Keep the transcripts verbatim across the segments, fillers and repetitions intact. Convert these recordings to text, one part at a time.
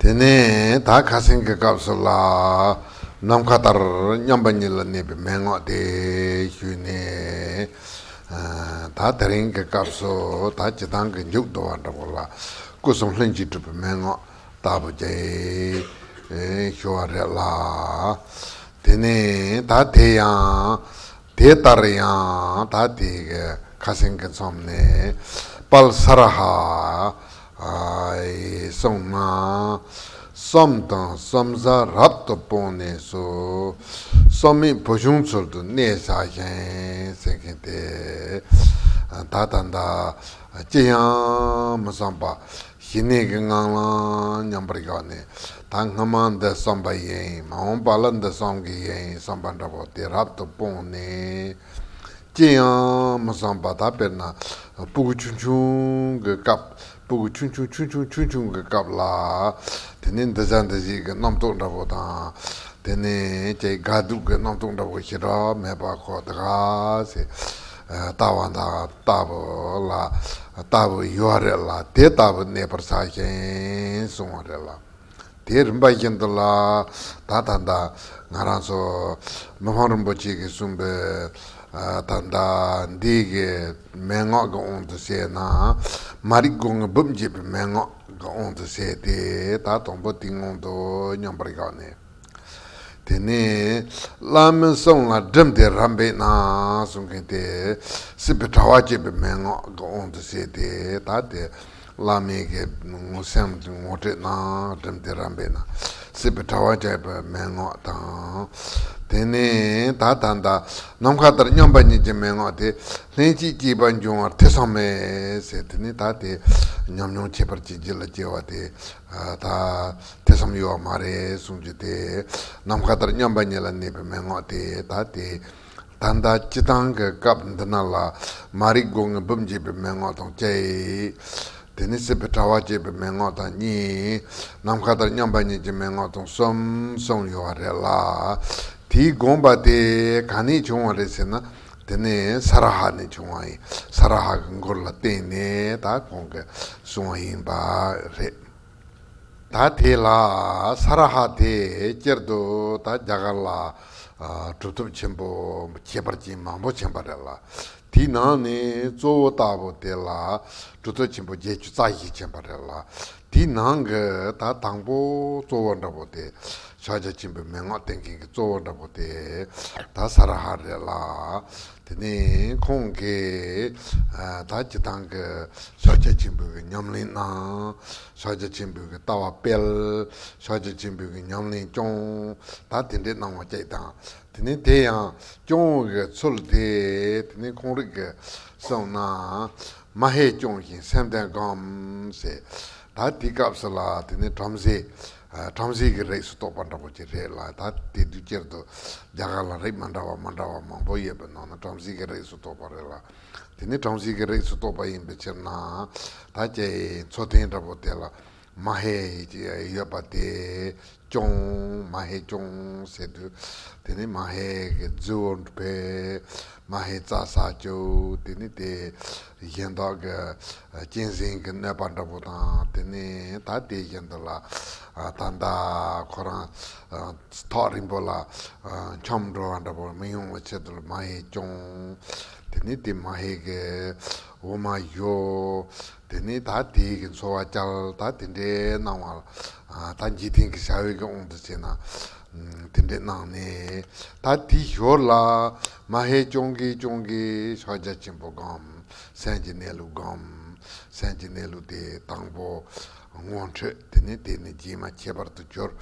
དེ་ནས་ད་ཁ་སང་གི་སྐབས་སུ་ལ་ནམ་མཁའ་ལྟར་མཉམ་པ་ཉིད་ལ་གནས་པའི་མན་ངག་དེ་ཞུས་ནས། ད་དེ་རིང་གི་སྐབས་སུ་ད་སྤྱིར་བཏང་གི་མཇུག་བསྡུ་བ་འདྲ་པོ་ལ་སྐུ་གསུམ་ལྷུན་གྱིས་གྲུབ་པའི་མན་ངག་ལྟ་བུ་ཅིག་ཞུ་བ་རེད་ལ། དེ་ནས་ད་དེ་ཡང་དེ་ལྟར་ཡང་ད་དེ་གི་ཁ་སང་གི་མཚམས་ནས་དཔལ་ས་ར་ཧ་ཡིས་གསུངས་ན། བསམ་དང་བསམ་བྱ་རབ་ཏུ་སྤངས་ནས་སུ། བསམ་མེད་བུ་ཆུང་ཚུལ་དུ་གནས་བྱ་ཞིང་ཟེར་མཁན་དེ། ད་ད་ད་ཅི་ཡང་མི་བསམ་པ། ཞི་གནས་ཀྱི་ངང་ལ་མཉམ་པར་བཞག་ནས། ད་སྔ་མ་འདི་བསམ་པ་ཡིན། མ་འོངས་པ་ལ་འདི་བསམ་གྱི་ཡིན་བསམ་པ་འདྲ་པོ་དེ་རབ་ཏུ་སྤངས་ནས། ཅི་ཡང་མི་བསམ་པ། ད་དཔེར་ན་སྤུ་གུ་ཆུང་ཆུང་གི་སྐབས། སྤུ་གུ་ཆུང་ཆུང་ཆུང་ཆུང་ཆུང་ཆུང་གི་སྐབས་ལ། དེ་ནས་འདི་བྱ་འདི་བྱེད་ཀྱི་རྣམ་རྟོག་འདྲ་པོ་དང་། དེ་ནས་ཅིག་དགའ་སྡུག་གི་རྣམ་རྟོག་འདྲ་པོ་ཞེ་དྲག་མེད་པ་ཁོ་དགའ་ཟེར། ལྟ་བ་དང་ལྟ་བུ་ལ་ལྟ་བུ་ཡོད་རེད་ལ། དེ་ལྟ་བུ་གནས་པར་བྱ་ཞིང་གསུངས་པ་རེད་ལ། དེ་རིམ་པ་བཞིན་དུ་ལ། ད་ད་ད་ང་རང་ཚོ་མི་ཕམ་རིན་པོ་ཆེ་གིས་གསུངས་པའི། ད་ད་འདི་གི་མན་ངག་གི་དབང་དུ་བྱས་ན། མ་རིག་སྒོ་ངའི་སྦུབས་འབྱེད་པའི་མན་ངག་གི་དབང་དུ་བྱས་ཏེ། ད་དང་པོ་དེའི་ངང་དུ་མཉམ་པར་བཞག་ནས། དེ་ནས་བླ་མའི་གསུང་ལ་སྒྲིམ་སྟེ་རབ་འབད་ན་གསུང་མཁན་དེ། སྲིད་པའི་དྲ་བ་བཅད་པའི་མན་ངག་གི་དབང་དུ་བྱས་ཏེ། ད་དེ་བླ་མའི་གི་ངོ་སེམས་ངོ་སྤྲད་ན་སྒྲིམ་སྟེ་རབ་འབད་ན། སྲིད་པའི་དྲ་བ་བཅད་པའི་མན་ངག་དང་། དེ་ནས་ད་ད་ད་ནམ་མཁའ་ལྟར་མཉམ་པ་ཉིད་ཀྱི་མན་ངག་དེ། ལྷན་ཅིག་སྐྱེས་པ་འབྱུང་བར་ཐེ་ཚོམ་མེད་ཟེར། དེ་ནས་ད་དེ་ཉམས་མྱོང་ཁྱད་པར་ཅན་རྒྱུད་ལ་སྐྱེ་བ་དེ། ད་ཐེ་ཚོམ་ཡོད་མ་རེད་གསུང་རྒྱུ་དེ། ནམ་མཁའ་ལྟར་མཉམ་པ་ཉིད་ལ་གནས་པའི་མན་ངག་དེ། ད་དེ་ད་ལྟ་སྤྱིར་བཏང་གི་སྐབས་འདི་ན་ལ་མ་རིག་སྒོ་ངའི་སྦུབས་འབྱེད་པའི་མན་ངག་དང་གཅིག། དེ་ནས་སྲིད་པའི་དྲ་བ་བཅད་པའི་མན་ངག་དང་གཉིས། ནམ་མཁའ་ལྟར་མཉམ་པ་ཉིད་ཀྱི་མན་ངག་དང་གསུམ་གསུམ་ཡོད་པ་རེད་ལ། དེའི་དགོངས་པ་དེ་ག་ནས་བྱུང་བ་རེད་ཟེར་ན། དེ་ནས་ས་ར་ཧ་ནས་བྱུང་བ་ཡིན། ས་ར་ཧ་གི་མགུར་ལ་བརྟེན་ནས་ད་ཁོང་གིས་གསུངས་པ་ཡིན་པ་རེད། ད་དེ་ལ་ས་ར་ཧ་དེ་སྤྱིར་དུ་ད་རྒྱ་གར་ལ་ཨ་གྲུབ་ཐོབ་ཆེན་པོ་ཁྱད་པར་ཅན་མང་པོ་ཕྱིན་པ་རེད་ལ། དེའི་ནང་ནས་གཙོ་བོ་ལྟ་བུ་དེ་ལ་གྲུབ་ཐོབ་ཆེན་པོ་བརྒྱད་ཅུ་རྩ་བཞི་ཕྱིན་པ་རེད་ལ། དེའི་ནང་གི་ད་དང་པོ་གཙོ་བོ་འདྲ་པོ་དེ། ཕྱག་རྒྱ་ཆེན་པོའི་མན་ངག་བསྟན་མཁན་གྱི་གཙོ་བོ་འདྲ་པོ་དེ་ད་ས་ར་ཧ་རེད་ལ། དེ་ནས་ཁོང་གིས་ཨ་ད་སྤྱིར་བཏང་གི་ཕྱག་རྒྱ་ཆེན་པོའི་གི་ཉམས་ལེན་གནང་། ཕྱག་རྒྱ་ཆེན་པོའི་གི་ལྟ་བ་སྤེལ། ཕྱག་རྒྱ་ཆེན་པོའི་གི་ཉམས་ལེན་སྐྱོང་། ད་དེ་འདྲའི་གནང་བ་གཅིག་དང་། དེ་ནས་དེ་ཡང་སྐྱོང་བའི་གི་ཚུལ་དེ། དེ་ནས་ཁོང་རིགས་ཀྱི་གསུངས་ན། མ་ཧེ་སྐྱོང་ཞིང་སེམས་ལྡན་སྒོམ་ཟེར། ད་དེའི་སྐབས་སུ་ལ་དེ་ནས་བྲམ་ཟེ། ཨ་བྲམ་ཟེ་གི་རིགས་སུ་གཏོགས་པ་འདྲ་པོ་ཅིག་རེད་ལ། ད་དེ་དུས་སྤྱིར་དུ་རྒྱ་གར་ལ་རིགས་མ་འདྲ་བ་མ་འདྲ་བ་མང་པོ་ཡོད་པའི་ནང་ན་བྲམ་ཟེ་གི་རིགས་སུ་གཏོགས་པ་རེད་ལ། དེ་ནས་བྲམ་ཟེ་གི་རིགས་སུ་གཏོགས་པ་ཡིན་པའི་ཕྱིར་ན། ད་ཀྱེ་མཚོ་རྟེན་འདྲ་པོ་དེ་ལ་མ་ཧེ་ཡོད་པ་དེ་སྐྱོང་། མ་ཧེ་སྐྱོང་ཟེར་དུས། དེ་ནས་མ་ཧེ་གི་རྫི་བོ་འབད། མ་ཧེ་རྩྭ་ཟ་བཅུག་དེ་ནས་དེ་གཞན་དག་གི་གཅན་གཟན་གྱི་གནོད་པ་འདྲ་པོ་དང་། དེ་ནས་ད་དེ་བཞིན་དུ་ལ་ད་ལྟ་ཁོ་རང་ཐག་རིང་པོ་ལ་འཁྱམས་འགྲོ་བ་འདྲ་པོ་མི་ཡོང་བའི་ཆེད་དུ་ལ་མ་ཧེ་སྐྱོང་། དེ་ནས་དེ་མ་ཧེ་གི་འོ་མ་བཞོ། དེ་ནས་ད་དེ་གི་འཚོ་བ་བསྐྱལ། ད་དེ་འདྲའི་གནང་བ་ད་འཇིག་རྟེན་གྱི་བྱ་བའི་གི་དབང་དུ་བྱས་ན། དེ་འདྲའི་གནང་ནས། ད་དེའི་ཞོར་ལ་མ་ཧེ་སྐྱོང་གིན་སྐྱོང་གིན་ཕྱག་རྒྱ་ཆེན་པོ་སྒོམ། སེམས་ཀྱི་གནས་ལུགས་སྒོམ། སེམས་ཀྱི་གནས་ལུགས་དེ་དང་པོ་ངོ་འཕྲོད། དེ་ནས་དེ་ནས་རྗེས་མ་ཁྱད་པར་དུ་གྱུར།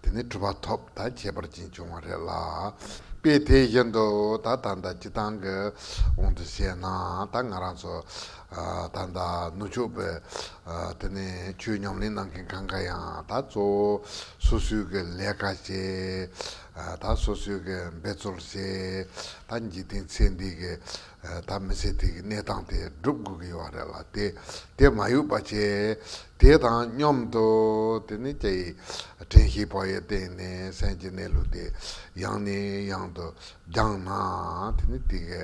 དེ་ནས་གྲུབ་པ་ཐོབ། ད་ཁྱད་པར་ཅན་བྱུང་བ་རེད་ལ། དཔེ་དེ་བཞིན་དུ་ད་ད་ལྟ་སྤྱིར་བཏང་གི་དབང་དུ་བྱས་ན། ད་ང་རང་ཚོ་ད་ལྟ་ནུབ་ཕྱོགས་པའི་དེ་ནས་ཆོས་ཉམས་ལེན་གནང་མཁན་གང་ག་ཡང་ད་གཙོ་བོ་སོ་སོའི་གི་ལས་ཀ་བྱེད། ད་སོ་སོའི་གི་འབད་རྩོལ་བྱེད། ད་འཇིག་རྟེན་ཚེ་འདི་གི་ད་མི་ཚེ་དེ་གི་གནས་སྟངས་དེ་སྒྲུབ་དགོས་ཀྱི་ཡོད་རེད་ལ། དེ་དེ་མ་ཡོད་པ་བྱས། དེ་དང་མཉམ་དུ་དེ་ནི་ཀྱེ་དྲན་ཤེས་བག་ཡོད་བསྟེན་ནས་སེམས་ཀྱི་གནས་ལུགས་དེ་ཡང་ནས་ཡང་དུ་སྦྱངས་ན། དེ་ནི་དེ་གི་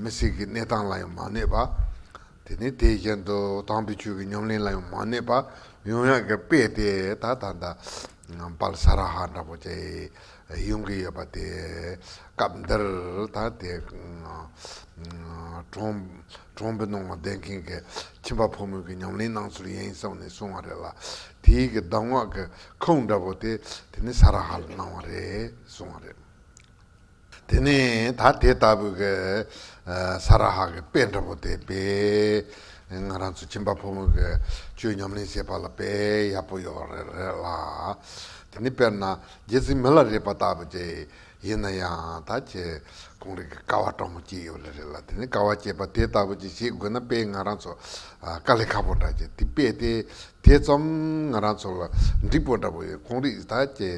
མི་ཚེ་གི་གནས་སྟངས་ལ་ཡང་མ་གནོད་པ། དེ་ནས་དེ་བཞིན་དུ་དམ་པའི་ཆོས་ཀྱི་ཉམས་ལེན་ལ་ཡང་མ་གནས་པ་ཡོང་ཡག་གི་དཔེ་དེ་ད་ད་ད་དཔལ་ས་ར་ཧ་འདྲ་པོ་ཅིག་ཡོང་གི་ཡོད་པ་དེ་སྐབས་འདིར་ད་དེ་གྲོང་གྲོང་པའི་ནང་ལ་བསྡད་མཁན་གྱི་ཁྱིམ་པ་ཕོ་མོ་གི་ཉམས་ལེན་གནང་ཚུལ་ཡིན་གསུངས་ནས་གསུངས་པ་རེད་ལ། དེའི་གི་གདམས་ངག་གི་ཁུངས་འདྲ་པོ་དེ་དེ་ནི་ས་ར་ཧ་ལ་གནང་བ་རེད་གསུངས་པ་རེད། དེ་ནས་ད་དེ་ལྟ་བུའི་གི་ས་ར་ཧ་གི་དཔེ་འདྲ་པོ་དེ་དཔེ་ང་རང་ཚོ་ཁྱིམ་པ་ཕོ་མོ་གི་ཆོས་ཉམས་ལེན་བྱེད་པ་ལ་དཔེ་ཡག་པོ་ཡོད་རེད་རེད་ལ། དེ་ནི་དཔེར་ན་རྗེ་བཙུན་མི་ལ་རས་པ་ལྟ་བུ་ཅིག་ཡིན་ན་ཡང་ད་ཅི་ཁོང་རང་གི་དཀའ་བ་སྤྲང་མོ་སྐྱེས་ཡོད་རེད་རེད་ལ། དེ་ནི་དཀའ་བ་སྐྱེས་པ་དེ་ལྟ་བུ་ཅིག་བྱེད་དགོས་ན་དཔེ་ང་རང་ཚོ་དཀའ་ལས་ཁག་པོ་འདྲ་ཅིག་དེ་དཔེ་དེ་དེ་ཙམ་ང་རང་ཚོ་ལ་འགྲིག་པོ་འདྲ་པོ་ཡོད། ཁོང་རང་ད་ཅི་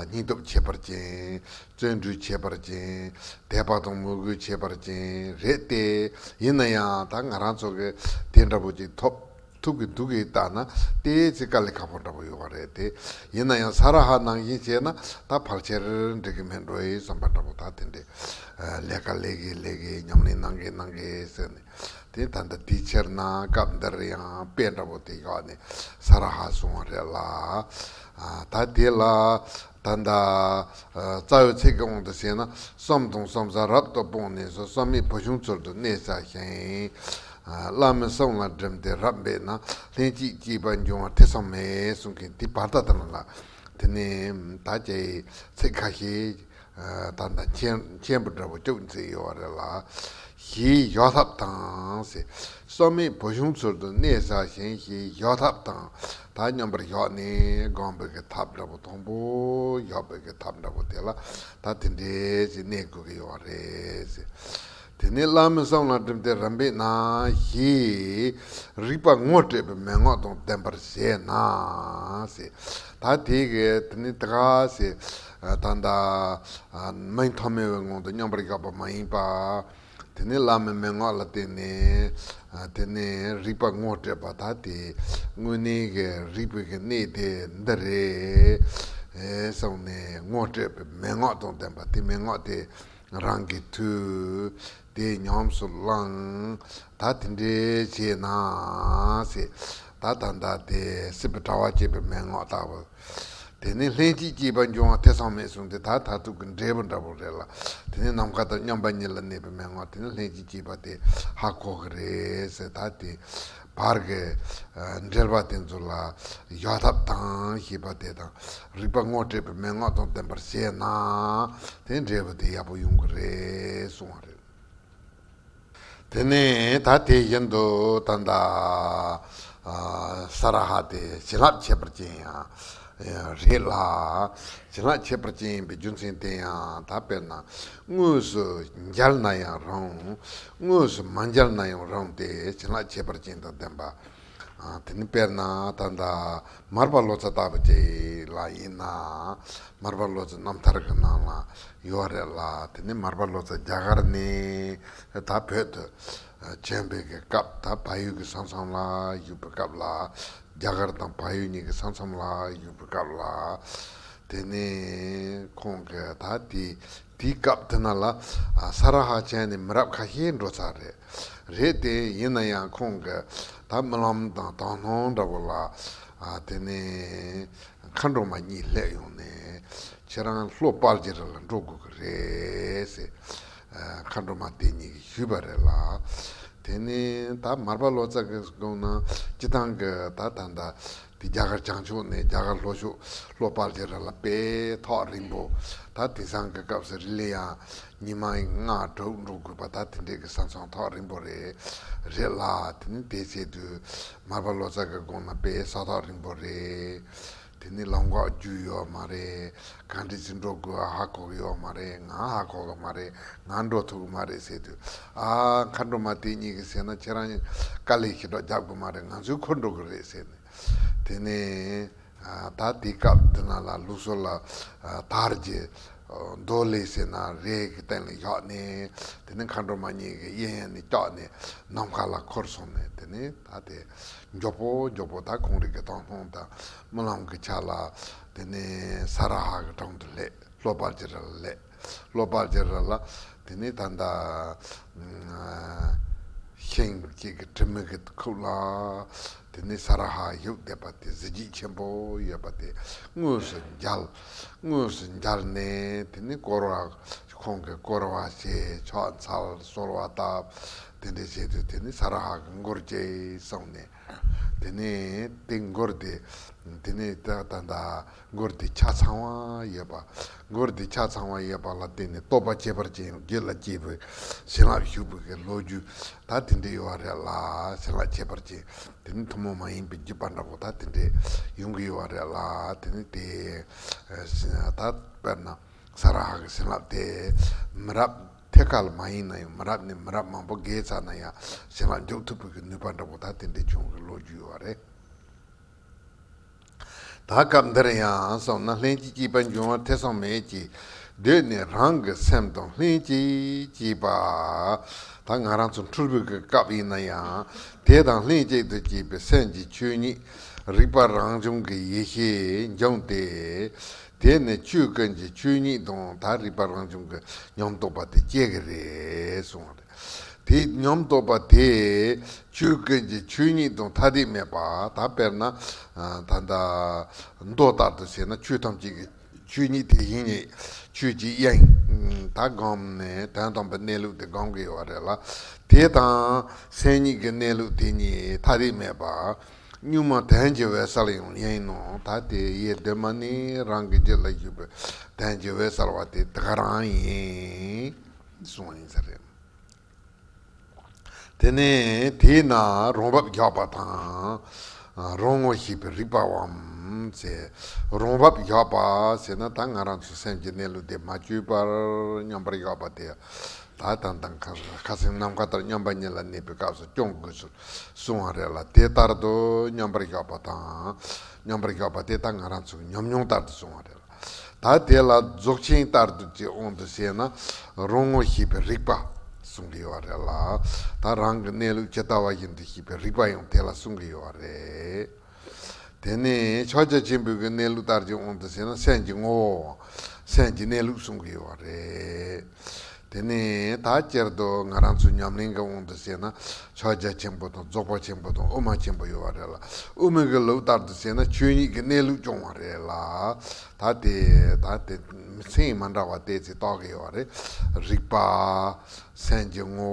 སྙིང་སྟོབས་ཁྱད་པར་ཅན། བརྩོན་འགྲུས་ཁྱད་པར་ཅན། དད་པ་དང་མོས་གུས་ཁྱད་པར་ཅན་རེད་དེ། ཡིན་ན་ཡང་ད་ང་རང་ཚོ་གི་དེ་འདྲ་པོ་ཅིག་ཐོབ་ཐུབ་ཀྱི་འདུག་གི་ལྟ་ན་དེ་ཚེ་དཀའ་ལས་ཁག་པོ་འདྲ་པོ་ཡོད་པ་རེད་དེ། ཡིན་ན་ཡང་ས་ར་ཧ་ནང་བཞིན་བྱས་ན་ད་ཕལ་ཆེར་འགྲིག་གི་མེད་འགྲོ་ཡི་བསམ་པ་འདྲ་པོ། ད་དེ་འདྲའི་ལས་ཀ་ལས་གི་ལས་གི་ཉམས་ལེན་གནང་གི་གནང་གི་ཟེར་ནས། དེ་ད་ལྟ་དེའི་ཕྱིར་ན་སྐབས་འདིར་ཡང་དཔེ་འདྲ་པོ་དེ་བཞག་ནས་ས་ར་ཧ་གསུང་བ་རེད་ལ། ཨ། ད་དེ་ལ་ད་ལྟ་ཨ་རྩ་བའི་ཚིག་གི་དབང་དུ་བྱས་ན། བསམ་དང་བསམ་བྱ་རབ་ཏུ་སྤངས་ནས་སུ། བསམ་མེད་བུ་ཆུང་ཚུལ་དུ་གནས་བྱ་ཞིང་། ཨ། བླ་མའི་གསུང་ལ་བསྒྲིམས་ཏེ་རབ་འབད་ན། ལྷན་ཅིག་སྐྱེས་པ་འབྱུང་བ་ཐེ་ཚོམ་མེད། གསུང་མཁན་དེ་བར་ད་ལྟ་ན་ལ། དེ་ནས་ད་ཅི་ཚིག་ཁ་ཤས། ད་ལྟ་མཆན་མཆན་བུ་འདྲ་པོ་བཅུག་མཛད་ཡོད་པ་རེད་ལ། ཞེས་བཞག་ཐབས་དང་ཟེར། བསམ་མེད་བུ་ཆུང་ཚུལ་དུ་གནས་བྱ་ཞིང་ཞེས་བཞག་ཐབས་དང་། ད་མཉམ་པར་བཞག་ནས་སྒོམ་པའི་གི་ཐབས་འདྲ་པོ། དང་པོ་བཞག་པའི་གི་ཐབས་འདྲ་པོ་དེ་ལ་ད་དེ་འདྲས་ཞིག་གནས་དགོས་ཀྱི་ཡོད་པ་རེད་ཟེར། དེ་ནས་བླ་མའི་གསུང་ལ་བསྒྲིམས་ཏེ་རབ་འབད་ན་ཞེས་རིག་པ་ངོ་སྤྲད་པའི་མན་ངག་དང་ལྡན་པར་བྱས་ན་ཟེར། ད་དེ་གི་དེ་ནི་ད་ག་ཟེ། ད་ལྟ་མིང་ཐོགས་མེད་པའི་ངང་དུ་མཉམ་པར་བཞག་པ་མ་ཡིན་པ། དེ་ནི་བླ་མའི་མན་ངག་ལ་བརྟེན་ནས། དེ་ནི་རིག་པ་ངོ་སྤྲད་པ། ད་དེ་དངོས་གནས་ཀྱི་རིག་པའི་གི་གནས་དེ་འདི་རེད་གསུངས་ནས་ངོ་སྤྲད་པའི་མན་ངག་དང་ལྡན་པ། དེ་མན་ངག་དེ་རང་གིས་ཐོས། དེ་ཉམས་སུ་བླངས། ད་དེ་འདྲས་བྱས་ན་ཟེར། ད་ད་ལྟ་དེ་སྲིད་པའི་དྲ་བ་བཅད་པའི་མན་ངག་ལྟ་བུ། དེ་ནས་ལྷན་ཅིག་སྐྱེས་པ་འབྱུང་བ་ཐེ་ཚོམ་མེད་གསུངས་ཏེ། ད་མཐར་ཐུག་གི་འབྲས་བུ་འདྲ་པོ་རེད་ལ། དེ་ནས་ནམ་མཁའ་དང་མཉམ་པ་ཉིད་ལ་གནས་པའི་མན་ངག་དེ་ནི་ལྷན་ཅིག་སྐྱེས་པ་དེ་ཧ་གོ་གི་རེད་ཟེར། ད་དེ་བར་གྱི་འགྲེལ་པ་དེ་ཚོ་ལ་བཞག་ཐབས་དང་ཞེས་པ་དེ་དང་། རིག་པ་ངོ་སྤྲད་པའི་མན་ངག་དང་ལྡན་པར་བྱས་ན་དེ་འབྲས་བུ་དེ་ཡག་པོ་ཡོང་གི་རེད་གསུངས་པ་རེད། དེ་ནས་ད་དེ་བཞིན་དུ་ད་ལྟ་ཨ་ས་ར་ཧ་དེ་བྱིན་རླབས་ཁྱད་པར་ཅན་ཡང་རེད་ལ། བྱིན་རླབས་ཁྱད་པར་ཅན་ཡིན་པའི་རྒྱུ་མཚན་དེ་ཡང་ད་དཔེར་ན་དངོས་སུ་མཇལ་ན་ཡང་རུང་། དངོས་སུ་མ་མཇལ་ན་ཡང་རུང་སྟེ། བྱིན་རླབས་ཁྱད་པར་ཅན་དང་ལྡན་པ། ཨ། དེ་ནི་དཔེར་ན་ད་ལྟ་མར་པ་ལོ་ཙཱ་ལྟ་བུ་ཅིག་ལ་ཡིན་ན། མར་པ་ལོ་ཙཱ་རྣམ་ཐར་གྱི་ནང་ལ་ཡོད་རེད་ལ། དེ་ནི་མར་པ་ལོ་ཙཱ་རྒྱ་གར་ནས་ད་བོད་དུ་བྱོན་པའི་གི་སྐབས། ད་བལ་ཡུལ་གྱི་ས་མཚམས་ལ་བཞུགས་པའི་སྐབས་ལ། རྒྱ་གར་དང་བལ་ཡུལ་གཉིས་ཀྱི་ས་མཚམས་ལ་བཞུགས་པའི་སྐབས་ལ། དེ་ནས་ཁོང་གིས་ད་དེ་དེའི་སྐབས་དེ་ན་ལ་ཨ་ས་ར་ཧ་བྱས་ནས་མི་རབས་ཁ་ཤས་འགྲོ་ཚར་རེད། རེད་དེ། ཡིན་ན་ཡང་ཁོང་གིས་ད་རྨི་ལམ་དང་དོན་སྣང་འདྲ་པོ་ལ། ཨ། དེ་ནས་མཁའ་འགྲོ་མ་གཉིས་སླེབས་ཡོང་ནས། ཁྱེད་རང་ལྷོ་དཔལ་གྱི་རི་ལ་འགྲོ་དགོས་ཀྱི་རེད་ཟེར། ཨ། མཁའ་འགྲོ་མ་དེ་གཉིས་ཀྱིས་ཞུས་པ་རེད་ལ། དེ་ནས་ད་མར་པ་ལོ་ཙཱ་གི་དགོངས་ན་སྤྱིར་བཏང་གི་ད་ད་ད། དེ་རྒྱ་གར་བྱང་ཕྱོགས་ནས་རྒྱ་གར་ལྷོ་ཕྱོགས་ལྷོ་དཔལ་གྱི་རི་ལ་དཔེ་ཐག་རིང་པོ། ད་དེང་སང་གི་སྐབས་སུ་རི་ལི་ཡང་ཉི་མ་ལྔ་དྲུག་འགྲོ་དགོས་པ། ད་དེ་འདྲའི་གི་ས་མཚམས་ཐག་རིང་པོ་རེད། རེད་ལ། དེ་ནི་དེ་བྱེད་དུས་མར་པ་ལོ་ཙཱ་གི་དགོངས་ན་དཔེ་ས་ཐག་རིང་པོ་རེད། དེ་ནི་ལམ་ཁ་རྒྱུས་ཡོད་མ་རེད། གང་འདྲ་ཅིག་འགྲོ་དགོས་ཧ་གོ་གི་ཡོད་མ་རེད། ང་ཧ་གོ་གི་མ་རེད། ང་འགྲོ་ཐུབ་གི་མ་རེད་ཟེར་དུས། ཨ། མཁའ་འགྲོ་མ་དེ་གཉིས་ཀྱིས་ཟེར་ན། ཁྱེད་རང་དཀའ་ལས་ཞེ་དྲག་རྒྱབ་དགོས་མ་རེད། ང་ཚོས་འཁུར་འགྲོ་གི་རེད་ཟེར་ནས། དེ་ནས་ཨ་ད་དེའི་སྐབས་དེ་ན་ལ་ལུགས་སྲོལ་ལ་ཨ་དར་གྱི་ཨ་མདོ་ལས་ཟེར་ན་རས་ཀྱི་སྟེང་ལ་བཞག་ནས། དེ་ནས་མཁའ་འགྲོ་མ་གཉིས་ཀྱིས་གཡས་གཡོན་ནས་བཀྱགས་ནས་ནམ་མཁའ་ལ་འཁོར་སོང་ནས། དེ་ནས་ད་དེ་མགྱོགས་པོ་མགྱོགས་པོ་ད་ཁོང་རང་གི་དོན་སྣང་དང་རྨི་ལམ་གྱི་ཆ་ལ། དེ་ནས་ས་ར་ཧ་གི་དྲུང་དུ་སླེབས། ལྷོ་དཔལ་གྱི་རི་ལ་སླེབས། ལྷོ་དཔལ་གྱི་རི་ལ། དེ་ནས་ད་ལྟ་ ཤིང་གཅིག་གི་གྲིབ་མ་གི་ཁུག་ལ། དེ་ནས་ས་ར་ཧ་བཞུགས་བསྡད་པ་དེ། གཟི་བརྗིད་ཆེན་པོ་ཡོད་པ་དེ་དངོས་སུ་མཇལ། དངོས་སུ་མཇལ་ནས་དེ་ནས་བསྐོར་བ། ཁོང་གིས་བསྐོར་བ་བྱས། ཕྱག་འཚལ། གསོལ་བ་བཏབ། དེ་འདྲ་བྱས་དུས་དེ་ནས་ས་ར་ཧ་གི་མགུར་གྱིས་གསུངས་ནས། དེ་ནས་དེ་མགུར་དེ། དེ་ནས་ད་ད་ད་མགུར་དེ་ཆ་ཚང་བ་ཡོད་པ། མགུར་དེ་ཆ་ཚང་བ་ཡོད་པ་ལ་བརྟེན་ནས་རྟོགས་པ་ཁྱད་པར་ཅན་རྒྱུད་ལ་སྐྱེས་པའི་བྱིན་རླབས་ཞུགས་པའི་གི་ལོ་རྒྱུས། ད་དེ་འདྲ་ཡོད་པ་རེད་ལ། བྱིན་རླབས་ཁྱད་པར་ཅན། དེ་ནི་ཐུན་མོང་མ་ཡིན་པའི་བརྒྱུད་པ་འདྲ་པོ་ད་དེ་འདྲ་ཡོང་གི་ཡོད་པ་རེད་ལ། དེ་ནི་དེ། ད་དཔེར་ན། ས་ར་ཧ་གི་བྱིན་རླབས་དེ། མི་རབས་ཐད་ཀ་ལ་མ་ཡིན་ན་ཡང་། མི་རབས་ནས་མི་རབས་མང་པོ་བརྒལ་ཚར་ན་ཡང་བྱིན་རླབས་འཇུག་ཐུབ་པའི་གི་ནུས་པ་འདྲ་པོ་ད་དེ་འདྲ་བྱུང་གི་ལོ་རྒྱུས་ཡོད་པ་རེད། ད་སྐབས་འདིར་ཡང་གསུངས་ན། ལྷན་ཅིག་སྐྱེས་པ་འབྱུང་བ་ཐེ་ཚོམ་མེད་ཅིང་། གདོད་ནས་རང་གི་སེམས་དང་ལྷན་ཅིག་སྐྱེས་པ། ད་ང་རང་ཚོ་འཁྲུལ་པའི་གི་སྐབས་ཡིན་ན་ཡང་། དེ་དང་ལྷན་ཅིག་ཏུ་སྐྱེས་པའི་སེམས་ཀྱི་ཆོས་ཉིད་རིག་པ་རང་བྱུང་གི་ཡེ་ཤེས་འབྱུང་སྟེ། དེ་ནི་ཆོས་ཀུན་གྱི་ཆོས་ཉིད་དང་། ད་རིག་པ་རང་བྱུང་གི་ཉམས་རྟོགས་པ་དེ་སྐྱེ་གི་རེད་གསུངས་པ་རེད། དེ་ཉམས་རྟོགས་པ་དེ་ཆོས་ཀུན་གྱི་ཆོས་ཉིད་དང་ཐ་དད་མེད་པ། ད་དཔེར་ན། ད་ལྟ་མདོ་ལྟར་དུ་བྱས་ན། ཆོས་ཐམས་ཅད་ཀྱི་ཆོས་ཉིད་དེ་བཞིན་ཉིད་ཆོས་ཀྱི་དབྱིངས། ད་སྒོམ་ནས་དོན་དམ་པའི་གནས་ལུགས་དེ་སྒོམ་གྱི་ཡོད་པ་རེད་ལ། དེ་དང་སེམས་ཉིད་ཀྱི་གནས་ལུགས་དེ་གཉིས་ཐ་དད་མེད་པ། གཉུག་མ་དོན་གྱི་འོད་གསལ་ཡང་ཡིན་ནོ། ད་དེ་ཡེ་གདོད་མ་ནས་རང་གི་རྒྱུད་ལ་བཞུགས་པའི་དོན་གྱི་འོད་གསལ་བ་དེ་དེ་ག་རང་ཡིན་གསུངས་པ་ཡིན་ས་རེད། དེ་ནས་དེས་ན་རང་བབས་བཞག་པ་དང་། རང་ངོ་ཤེས་པའི་རིག་པའམ་ཟེར། རང་བབས་བཞག་པ་ཟེར་ན། ད་ང་རང་ཚོ་སེམས་ཀྱི་གནས་ལུགས་དེ་མ་བཅོས་པར་མཉམ་པར་བཞག་པ་དེ། ད་ད་ལྟ་ཁ་ཁ་སང་ནམ་མཁའ་ལྟར་མཉམ་པ་ཉིད་ལ་གནས་པའི་སྐབས་སུ་སྐྱོང་དགོས་ཚུལ་གསུངས་པ་རེད་ལ། དེ་ལྟར་དུ་མཉམ་པར་བཞག་པ་དང་། མཉམ་པར་བཞག་པ་དེ་ད་ང་རང་ཚོའི་ཉམས་མྱོང་ལྟར་དུ་གསུངས་པ་རེད་ལ། ད་དེ་ལ་རྫོགས་ཆེན་ལྟར་དུ་ཅིག་དབང་དུ་བྱས་ན། རང་ངོ་ཤེས་པའི་རིག་པ་གསུང་གི་ཡོད་པ་རེད་ལ། ད་རང་གི་གནས་ལུགས་ཇི་ལྟ་བ་བཞིན་དུ་ཤེས་པའི་རིག་པ་ཡང་དེ་ལ་གསུང་གི་ཡོད་པ་རེད། དེ་ནས་ཕྱག་རྒྱ་ཆེན་པོའི་གི་གནས་ལུགས་ལྟར་གྱི་དབང་དུ་བྱས་ན། སེམས་ཀྱི་ངོ་བོ། སེམས་ཀྱི་གནས་ལུགས་གསུང་གི་ཡོད་པ་རེད། དེ་ནས་ད་སྤྱིར་དུ་ང་རང་ཚོའི་ཉམས་ལེན་གྱི་དབང་དུ་བྱས་ན། ཕྱག་རྒྱ་ཆེན་པོ་དང་། རྫོགས་པ་ཆེན་པོ་དང་། དབུ་མ་ཆེན་པོ་ཡོད་པ་རེད་ལ། དབུ་མའི་གི་ལུགས་ལྟར་དུ་བྱས་ན་ཆོས་ཉིད་ཀྱི་གནས་ལུགས་སྐྱོང་བ་རེད་ལ། ད་དེ་ད་དེ་མཚན་མ་འདྲ་བ་དེ་ཚོ་བཏགས་ཀྱི་ཡོད་པ་རེད། རིག་པ། སེམས་ཀྱི་ངོ་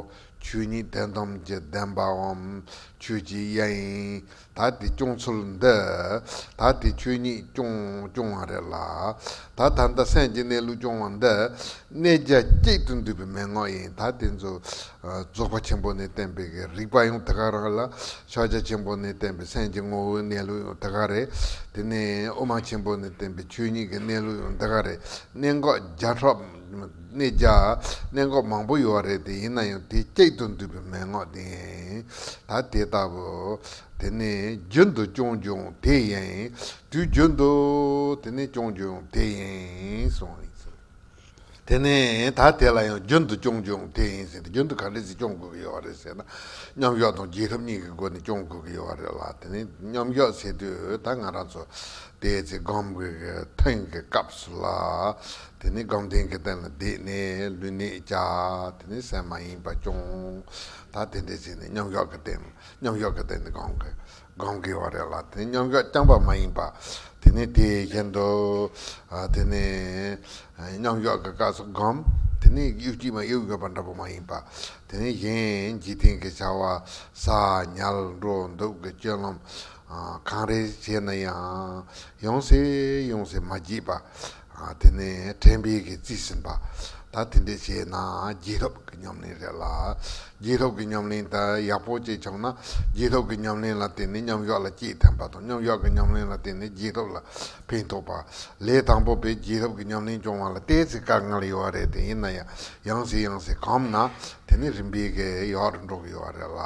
བོ། ཆོས་ཉིད་དོན་དམ་གྱི་བདེན་པའམ་ཆོས་ཀྱི་དབྱིངས། ད་དེ་སྐྱོང་ཚུལ་འདི། ད་དེ་ཆོས་ཉིད་སྐྱོང་སྐྱོང་བ་རེད་ལ། ད་ད་ལྟ་སེམས་ཀྱི་གནས་ལུགས་སྐྱོང་བ་འདི་གནས་རྒྱ་གཅིག་ཏུ་འདུས་པའི་མན་ངག་ཡིན། ད་དེ་ཚོ་རྫོགས་པ་ཆེན་པོ་ནས་བསྟན་པའི་གི་རིག་པ་ཡང་དེ་ག་རང་ལ། ཕྱག་རྒྱ་ཆེན་པོ་ནས་བསྟན་པའི་སེམས་ཀྱི་ངོ་བོའི་གནས་ལུགས་ཡང་དེ་ག་རེད། དེ་ནས་དབུ་མ་ཆེན་པོ་ནས་བསྟན་པའི་ཆོས་ཉིད་ཀྱི་གནས་ལུགས་ཡང་དེ་ག་རེད། གནད་འགག་བརྒྱ་ཕྲག་གནས་རྒྱ་གནད་འགག་མང་པོ་ཡོད་རེད། དེ་ཡིན་ན་ཡང་དེ་གཅིག་ཏུ་འདུས་པའི་མན་ངག་དེ་ཡིན། ད་དེ་ལྟ་བུ། དེ་ནས་རྒྱུན་དུ་སྐྱོང་འགྱུར་དེ་ཡིན། དུས་རྒྱུན་དུ་དེ་ནས་སྐྱོང་འགྱུར་དེ་ཡིན་གསུངས་ཡིན། དེ་ནས་ད་དེ་ལ་ཡང་རྒྱུན་དུ་སྐྱོང་འགྱུར་དེ་ཡིན་ཟེར་ཏེ། རྒྱུན་དུ་ག་འདྲ་ཞིག་སྐྱོང་དགོས་ཀྱི་ཡོད་རེད་ཟེར་ན། མཉམ་བཞག་དང་རྗེས་ཐོབ་གཉིས་ཀྱི་སྒོ་ནས་སྐྱོང་དགོས་ཀྱི་ཡོད་རེད་ལ། དེ་ནས་མཉམ་བཞག་ཟེར་དུས་ད་ང་རང་ཚོ་དེ་ཚེ་སྒོམ་གྱི་ཐུན་གྱི་སྐབས་སུ་ལ། དེ་ནས་སྒོམ་ལྡན་གྱི་སྟེང་ལ་བསྡད་ནས་ལུས་གནད་བཅའ། དེ་ནས་སེམས་མ་ཡེངས་པ་སྐྱོང་། ད་དེ་འདྲ་བྱས་ནས་མཉམ་བཞག་གི་སྟེང་། མཉམ་བཞག་གི་སྟེང་ནས་སྒོམ་གྱི་སྒོམ་གྱི་ཡོད་རེད་ལ། དེ་ནས་མཉམ་བཞག་རྐྱང་པ་མ་ཡིན་པ། དེ་ནས་དེ་བཞིན་དུ། ཨ། དེ་ནས་མཉམ་བཞག་གི་སྐབས་སུ་སྒོམ། དེ་ནས་གཡོ་སྐྱེས་མ་གཡོ་དགོས་པ་འདྲ་པོ་མ་ཡིན་པ། དེ་ནས་གཞན་འཇིག་རྟེན་གྱི་བྱ་བ་ཟ་ཉལ་འགྲོ་འདུག་གི་སྤྱོད་ལམ། ཨ། གང་རེ་བྱས་ན་ཡང་ཡང་སེ་ཡང་སེ་མ་བགྱིས་པ། ཨ། དེ་ནས་དྲན་པས་ཀྱིས་རྩིས་ཟིན་པ། ད་དེ་འདྲ་བྱས་ན་རྗེས་ཐོབ་ཀྱི་ཉམས་ལེན་རེད་ལ། རྗེས་ཐོབ་ཀྱི་ཉམས་ལེན་ད་ཡག་པོ་ཅིག་བྱུང་ན། རྗེས་ཐོབ་ཀྱི་ཉམས་ལེན་ལ་བརྟེན་ནས་མཉམ་བཞག་ལ་སྐྱེས་ཐོན་པ་དང་། མཉམ་བཞག་གི་ཉམས་ལེན་ལ་བརྟེན་ནས་རྗེས་ཐོབ་ལ་ཕན་ཐོགས་པ། ལས་དང་པོ་པས་རྗེས་ཐོབ་ཀྱི་ཉམས་ལེན་སྐྱོང་བ་ལ་ཏོག་ཙམ་དཀའ་ངལ་ཡོད་རེད། དེ་ཡིན་ན་ཡང་ཡང་སེ་ཡང་སེ་གོམས་ན། དེ་ནི་རིམ་པས་ཀྱིས་ཡག་རུ་འགྲོ་གི་ཡོད་རེད་ལ།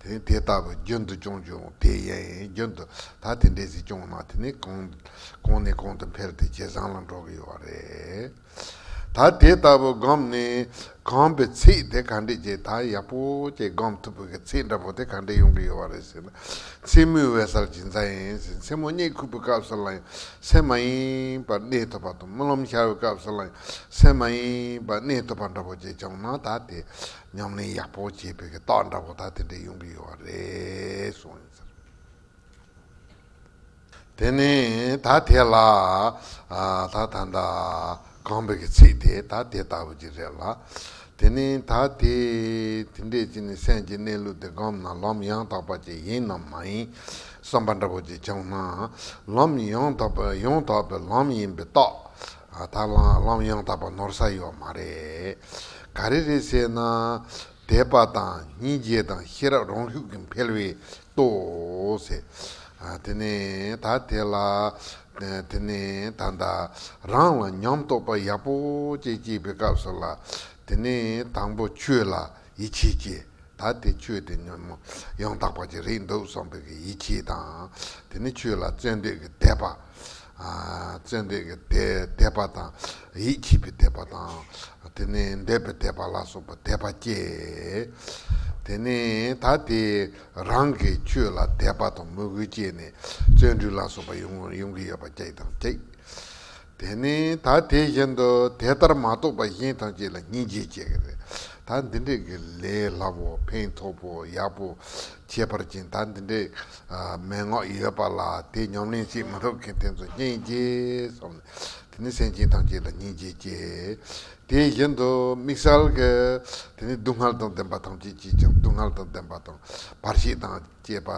དེ་ནི་དེ་ལྟ་བུ་རྒྱུན་དུ་སྐྱོང་འགྱུར་དེ་ཡིན། རྒྱུན་དུ་ད་དེ་འདྲས་ཞིག་སྐྱོང་ན། དེ་ནི་གོང་གོང་ནས་གོང་དུ་འཕེལ་ཏེ་ཇེ་བཟང་ལ་འགྲོ་གི་ཡོད་རེད། ད་དེ་ལྟ་བུ་སྒོམ་ནས་གོམས་པའི་ཚད་དེ་ག་འདྲས་ཀྱི་ད་ཡག་པོ་ཅིག་སྒོམ་ཐུབ་པའི་གི་ཚད་འདྲ་པོ་དེ་ག་འདྲས་ཡོང་གི་ཡོད་པ་རེད་ཟེར་ན། མཚན་མོའི་འོད་གསལ་གྱི་མཚན་ཡིན་ཟེར། མཚན་མོ་གཉིད་ཁུག་པའི་སྐབས་སུ་ལ་ཡང་སེམས་མ་ཡེངས་པར་གནས་ཐུབ་པ་དང་། རྨི་ལམ་ཤར་བའི་སྐབས་སུ་ལ་ཡང་སེམས་མ་ཡེངས་པར་གནས་ཐུབ་པ་འདྲ་པོ་ཅིག་བྱུང་ན། ད་དེ་ཉམས་ལེན་ཡག་པོ་བྱས་པའི་གི་རྟགས་འདྲ་པོ་ད་དེ་འདྲས་ཡོང་གི་ཡོད་པ་རེད་གསུངས་ཡིན་ཟེར། དེ་ནས་ད་དེ་ལ་ཨ་ད་ད་ད་གོམས་པའི་གི་ཚད་དེ་ད་དེ་ལྟ་བུ་ཅིག་རེད་ལ། དེ་ནས་ད་དེ་དེ་འདྲས་ཅིག་ནས་སེམས་ཀྱི་གནས་ལུགས་དེ་སྒོམ་ན་ལམ་ཡང་དག་པ་ཅིག་ཡིན་ནམ་མ་ཡིན་བསམ་པ་འདྲ་པོ་ཅིག་བྱུང་ན། ལམ་ཡང་དག་པ་ཡང་དག་པའི་ལམ་ཡིན་པའི་རྟགས། ཨ་ད་ལམ་ལམ་ཡང་དག་པ་ནོར་ས་ཡོད་མ་རེད། ག་རེ་རེད་ཟེར་ན། དད་པ་དང་སྙིང་རྗེ་དང་ཤེས་རབ་རང་ཤུགས་ཀྱིས་འཕེལ་བའི་རྟོགས་ཟེར། ཨ་དེ་ནས་ད་དེ་ལ་དེ་ནས་ད་ད་རང་ལ་ཉམས་རྟོགས་པ་ཡག་པོ་ཅིག་སྐྱེས་པའི་སྐབས་སུ་ལ། དེ་ནས་དང་པོ་ཆོས་ལ་ཡིད་ཆེས་བྱེད། ད་དེ་ཆོས་དེ་ཉོན་མོངས་ཡང་དག་པ་ཅིག་རེད་འདུག་བསམ་པའི་གི་ཡིད་ཆེས་དང་། དེ་ནས་ཆོས་ལ་བརྩོན་འགྲུས་ཀྱི་དད་པ། ཨ་བརྩོན་འགྲུས་ཀྱི་དད་དད་པ་དང་། ཡིད་ཆེས་པའི་དད་པ་དང་། དེ་ནས་འདོད་པའི་དད་པ་ལ་སོགས་པ་དད་པ་སྐྱེ། དེ་ནས་ད་དེ་རང་གི་ཆོས་ལ་དད་པ་དང་མོས་གུས་སྐྱེས་ནས་བརྩོན་འགྲུས་ལ་སོགས་པ་ཡོང་ཡོང་གི་ཡོད་པ་གཅིག་དང་གཅིག། དེ་ནས་ད་དེ་བཞིན་དུ་དེ་ལྟར་མ་རྟོགས་པ་གཞན་ཐམས་ཅད་ལ་སྙིང་རྗེ་སྐྱེ་གི་རེད། ད་འདི་འདྲས་ཀྱི་ལས་སླ་པོ་ཕན་ཐོགས་པོ་ཡག་པོ་ཁྱད་པར་ཅན་ད་འདི་འདྲས་ཨ་མན་ངག་ཡོད་པ་ལ་དེ་ཉམས་ལེན་བྱེད་མི་ཐུབ་མཁན་དེ་ཚོ་སྙིང་རྗེ་བསམ་ནས། དེ་ནི་སེམས་ཅན་ཐམས་ཅད་ལ་སྙིང་རྗེ་སྐྱེ། དེ་བཞིན་དུ་དམིགས་བསལ་གྱི་དེ་ནི་སྡུག་བསྔལ་དང་ལྡན་པ་ཐམས་ཅད་ཀྱིས་ཀྱང་སྡུག་བསྔལ་དང་ལྡན་པ་དང་བར་ཆད་དང་བཅས་པ་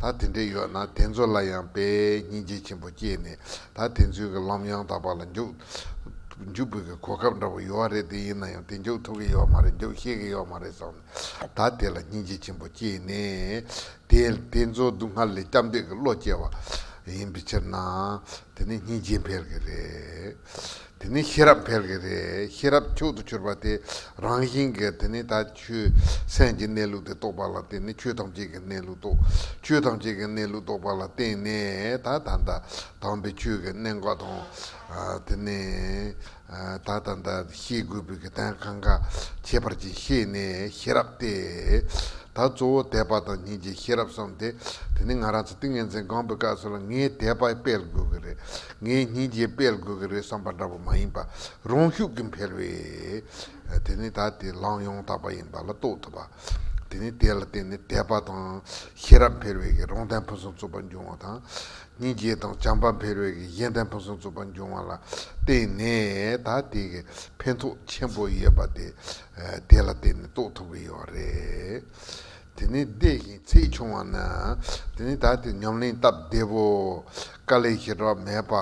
ད་དེ་འདྲས་ཡོད་ན། དེ་ཚོ་ལ་ཡང་དཔེ་སྙིང་རྗེ་ཆེན་པོ་སྐྱེས་ནས། ད་དེ་ཚོའི་གི་ལམ་ཡང་དག་པ་ལ་འཇུག་འཇུག་པའི་གི་གོ་སྐབས་འདྲ་པོ་ཡོད་རེད། དེ་ཡིན་ན་ཡང་དེ་འཇུག་ཐུབ་ཀྱི་ཡོད་མ་རེད། འཇུག་ཤེས་ཀྱི་ཡོད་མ་རེད་བསམ་ནས། ད་དེ་ལ་སྙིང་རྗེ་ཆེན་པོ་སྐྱེས་ནས། དེ་དེ་ཚོ་སྡུག་བསྔལ་ལས་སྐྱབས་འདོད་ཀྱི་བློ་སྐྱེ་བ་ཡིན་པའི་ཕྱིར་ན། དེ་ནི་སྙིང་རྗེ་འཕེལ་གྱི་རེད། དེ་ནི་ཤེས་རབ་འཕེལ་གྱི་རེད། ཤེས་རབ་མཆོག་ཏུ་གྱུར་པ་དེ་རང་བཞིན་གྱིས་དེ་ནི་ད་ཆོས་སེམས་ཀྱི་གནས་ལུགས་དེ་རྟོགས་པ་ལ་བརྟེན་ནས་ཆོས་ཐམས་ཅད་ཀྱི་གནས་ལུགས་རྟོགས། ཆོས་ཐམས་ཅད་ཀྱི་གནས་ལུགས་རྟོགས་པ་ལ་བརྟེན་ནས་ད་ད་ལྟ་དམ་པའི་ཆོས་ཀྱི་གནད་འགག་དང་། ཨ་དེ་ནི་ཨ་ད་ད་ལྟ་ཤེས་དགོས་པའི་གི་དོན་གང་ག་ཁྱད་པར་ཅན་ཤེས་ནས་ཤེས་རབ་སྟེ། ད་གཙོ་བོ་དད་པ་དང་སྙིང་རྗེ་ཤེས་རབ་གསུམ་དེ། དེ་ནི་ང་རང་ཚོ་ཏིང་ངེ་འཛིན་སྒོམ་པའི་སྐབས་སུ་ལ་ངའི་དད་པ་སྤེལ་དགོས་ཀྱི་རེད། ངའི་སྙིང་རྗེ་སྤེལ་དགོས་ཀྱི་རེད་བསམ་པ་འདྲ་པོ་མ་ཡིན་པ། རང་ཤུགས་ཀྱིས་འཕེལ་བས། དེ་ནི་ད་དེ་ལམ་ཡང་དག་པ་ཡིན་པ་ལ་རྟོགས་ཐུབ་པ། དེ་ནི་དེ་ལ་བརྟེན་ནས་དད་པ་དང་ཤེས་རབ་འཕེལ་བའི་གི་རང་དོན་ཕུན་སུམ་ཚོགས་པ་འབྱུང་བ་དང་། སྙིང་རྗེ་དང་བྱམས་པ་འཕེལ་བའི་གི་གཞན་དོན་ཕུན་སུམ་ཚོགས་པ་འབྱུང་བ་ལ་བརྟེན་ནས། ད་དེ་གི་ཕན་ཐོགས་ཆེན་པོ་ཡོད་པ་དེ་དེ་ལ་བརྟེན་ནས་རྟོགས་ཐུབ་ཀྱི་ཡོད་རེད། དེ་ནི་བདེ་ཞིང་ཚེགས་ཆུང་བ་ནི། དེ་ནི་ད་དེ་ཉམས་ལེན་སྟབས་བདེ་པོ་དཀའ་ལས་ཞེ་དྲག་མེད་པ་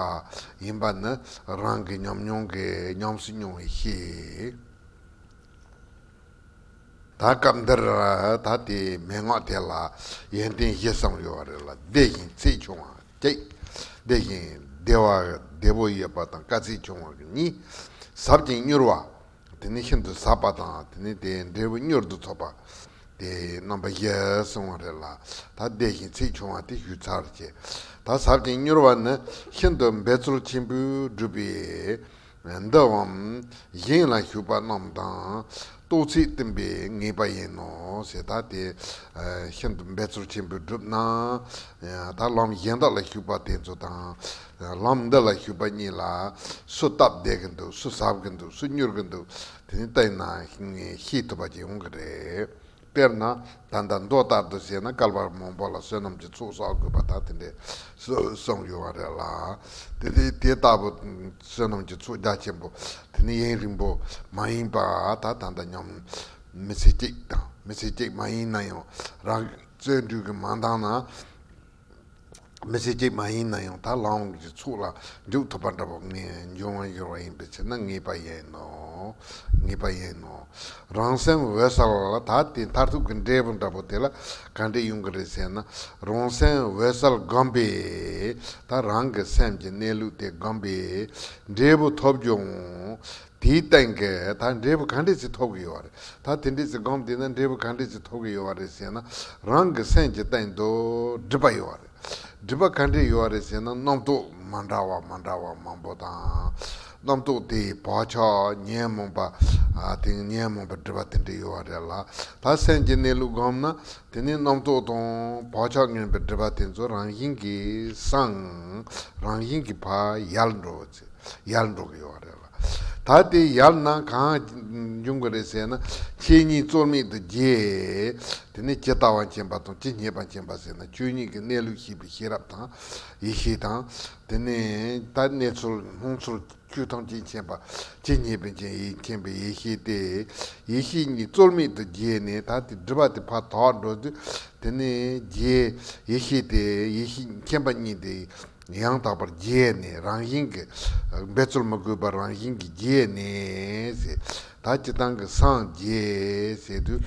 ཡིན་པ་ནི་རང་གི་ཉམས་མྱོང་གིས་ཉམས་སུ་མྱོང་བས་ཤེས། ད་སྐབས་འདིར་ད་དེ་མན་ངག་དེ་ལ་ཡོན་ཏན་བཞི་གསུངས་ཡོད་རེད་ལ། བདེ་ཞིང་ཚེགས་ཆུང་བ་གཅིག། བདེ་ཞིང་བདེ་བ་བདེ་པོ་ཡོད་པ་དང་དཀའ་ཚེགས་ཆུང་བ་གཉིས། ཟབ་ཅིང་མྱུར་བ། དེ་ནི་ཤིན་ཏུ་ཟབ་པ་དང་དེ་ནི་དེའི་འབྲས་བུ་མྱུར་དུ་ཐོབ་པ། དེ་རྣམ་པ་བཞི་གསུངས་པ་རེད་ལ། ད་བདེ་ཞིང་ཚེགས་ཆུང་བ་དེ་ཞུས་ཚར་བྱས། ད་ཟབ་ཅིང་མྱུར་བ་ནི་ཤིན་ཏུ་འབད་རྩོལ་ཆེན་པོས་བསྒྲུབས་པའི་འདི་བའམ་གཞན་ལ་ཞུགས་པ་རྣམས་དང་རྟོགས་ཚད་བསྟུན་པའི་ངེས་པ་ཡིན་ནོ་ཞེས། ད་དེ་ཤིན་ཏུ་འབད་རྩོལ་ཆེན་པོས་བསྒྲུབས་ན། ད་ལམ་གཞན་དག་ལ་ཞུགས་པ་དེ་ཚོ་དང་། ལམ་འདི་ལ་ཞུགས་པ་གཉིས་ལ་སུ་སྟབས་བདེ་གི་འདུག་སུ་ཟབ་གི་འདུག་སུ་མྱུར་གི་འདུག་དེ་ནི་བལྟས་ན་ཤེས་ཐུབ་པ་ཅིག་ཡོང་གི་རེད། དཔེར་ན་ད་ལྟ་མདོ་ལྟར་དུ་བྱས་ན་བསྐལ་པ་མང་པོ་ལ་བསོད་ནམས་ཀྱི་ཚོགས་བསགས་དགོས་པ་ད་དེ་འདྲའི་གསུངས་ཡོད་པ་རེད་ལ། དེ་དེ་དེ་ལྟ་བུ་བསོད་ནམས་ཀྱི་ཚོགས་རྒྱ་ཆེན་པོ་དེ་ནི་ཡུན་རིང་པོ་མ་ཡིན་པ་ད་ད་ལྟ་ཉམས་མི་ཚེ་གཅིག་དང་མི་ཚེ་གཅིག་མ་ཡིན་ན་ཡང་རང་བརྩོན་འགྲུས་ཀྱིས་མ་འདང་ན། མི་ཚེ་གཅིག་མ་ཡིན་ན་ཡང་ད་ལམ་གྱི་ཚུལ་ལ་འཇུག་ཐུབ་པ་འདྲ་པོ་ངས་འབྱུང་བ་འགྱུར་བ་ཡིན་པའི་ཕྱིར་ན་ངེས་པ་ཡིན་ནོ། ངེས་པ་ཡིན་ནོ། རང་སེམས་འོད་གསལ་ལ་ད་དེ་མཐར་ཐུག་གི་འབྲས་བུ་འདྲ་པོ་དེ་ལ་ག་འདྲས་ཡོང་གི་རེད་ཟེར་ན། རང་སེམས་འོད་གསལ་བསྒོམས་པས་ད་རང་གི་སེམས་ཀྱི་གནས་ལུགས་དེ་བསྒོམས་པས་འབྲས་བུ་ཐོབ་ཀྱང་། དེའི་སྟེང་གི་ད་འབྲས་བུ་ག་འདྲས་ཅིག་ཐོབ་ཀྱི་ཡོད་རེད། ད་དེ་འདྲས་ཅིག་སྒོམ་བསྡད་ན་འབྲས་བུ་ག་འདྲས་ཅིག་ཐོབ་ཀྱི་ཡོད་རེད་ཟེར་ན། རང་གི་སེམས་ཀྱི་སྟེང་དུ་སྒྲིབ་པ་ཡོད་རེད། སྒྲིབ་པ་ག་འདྲས་ཡོད་རེད་ཟེར་ན། རྣམ་རྟོག་མ་འདྲ་བ་མ་འདྲ་བ་མང་པོ་དང་ རྣམ་རྟོག་དེའི་བག་ཆགས་ཉོན་མོངས་པ། ཨ་དེ་ཉོན་མོངས་པའི་སྒྲིབ་པ་དེ་འདྲ་ཡོད་པ་རེད་ལ། ད་སེམས་ཀྱི་གནས་ལུགས་བསྒོམས་ན། དེ་ནི་རྣམ་རྟོག་དང་བག་ཆགས་ངན་པའི་སྒྲིབ་པ་དེ་ཚོ་རང་བཞིན་གྱིས་སངས། རང་བཞིན་གྱིས་ཕར་ཡལ་འགྲོ། ཡལ་འགྲོ་གི་ཡོད་རེད་ལ། ད་དེ་ཡལ་ན་གང་འབྱུང་གི་རེད་ཟེར་ན། ཆོས་ཉིད་རྩོལ་མེད་དུ་རྒྱས། དེ་ནི་ཇི་ལྟ་བ་མཁྱེན་པ་དང་ཇི་སྙེད་པ་མཁྱེན་པ་ཟེར་ན། ཆོས་ཉིད་ཀྱི་གནས་ལུགས་ཤེས་པའི་ཤེས་རབ་དང་ཡེ་ཤེས་དང་། དེ་ནི་ད་གནས་ཚུལ་སྣང་ཚུལ་ཆོས་ཐམས་ཅད་མཁྱེན་པ། ཇི་སྙེད་པའི་མཁྱེན་ཡེ་མཁྱེན་པའི་ཡེ་ཤེས་དེ། ཡེ་ཤེས་ཉིད་རྩོལ་མེད་དུ་རྒྱས་ནས། ད་དེ་སྒྲིབ་པ་དེ་ཕར་དག་འགྲོ་དུས། དེ་ནི་རྒྱས། ཡེ་ཤེས་དེ་ཡེ་ཤེས་མཁྱེན་པ་ཉིད་དེ། ཡང་དག་པར་རྒྱས་ནས། རང་བཞིན་གྱིས། འབད་རྩོལ་མི་དགོས་པར་རང་བཞིན་གྱིས་རྒྱས་ནས་ཟེར། ད་སྤྱིར་བཏང་གི་སངས་རྒྱས་ཟེར་དུས།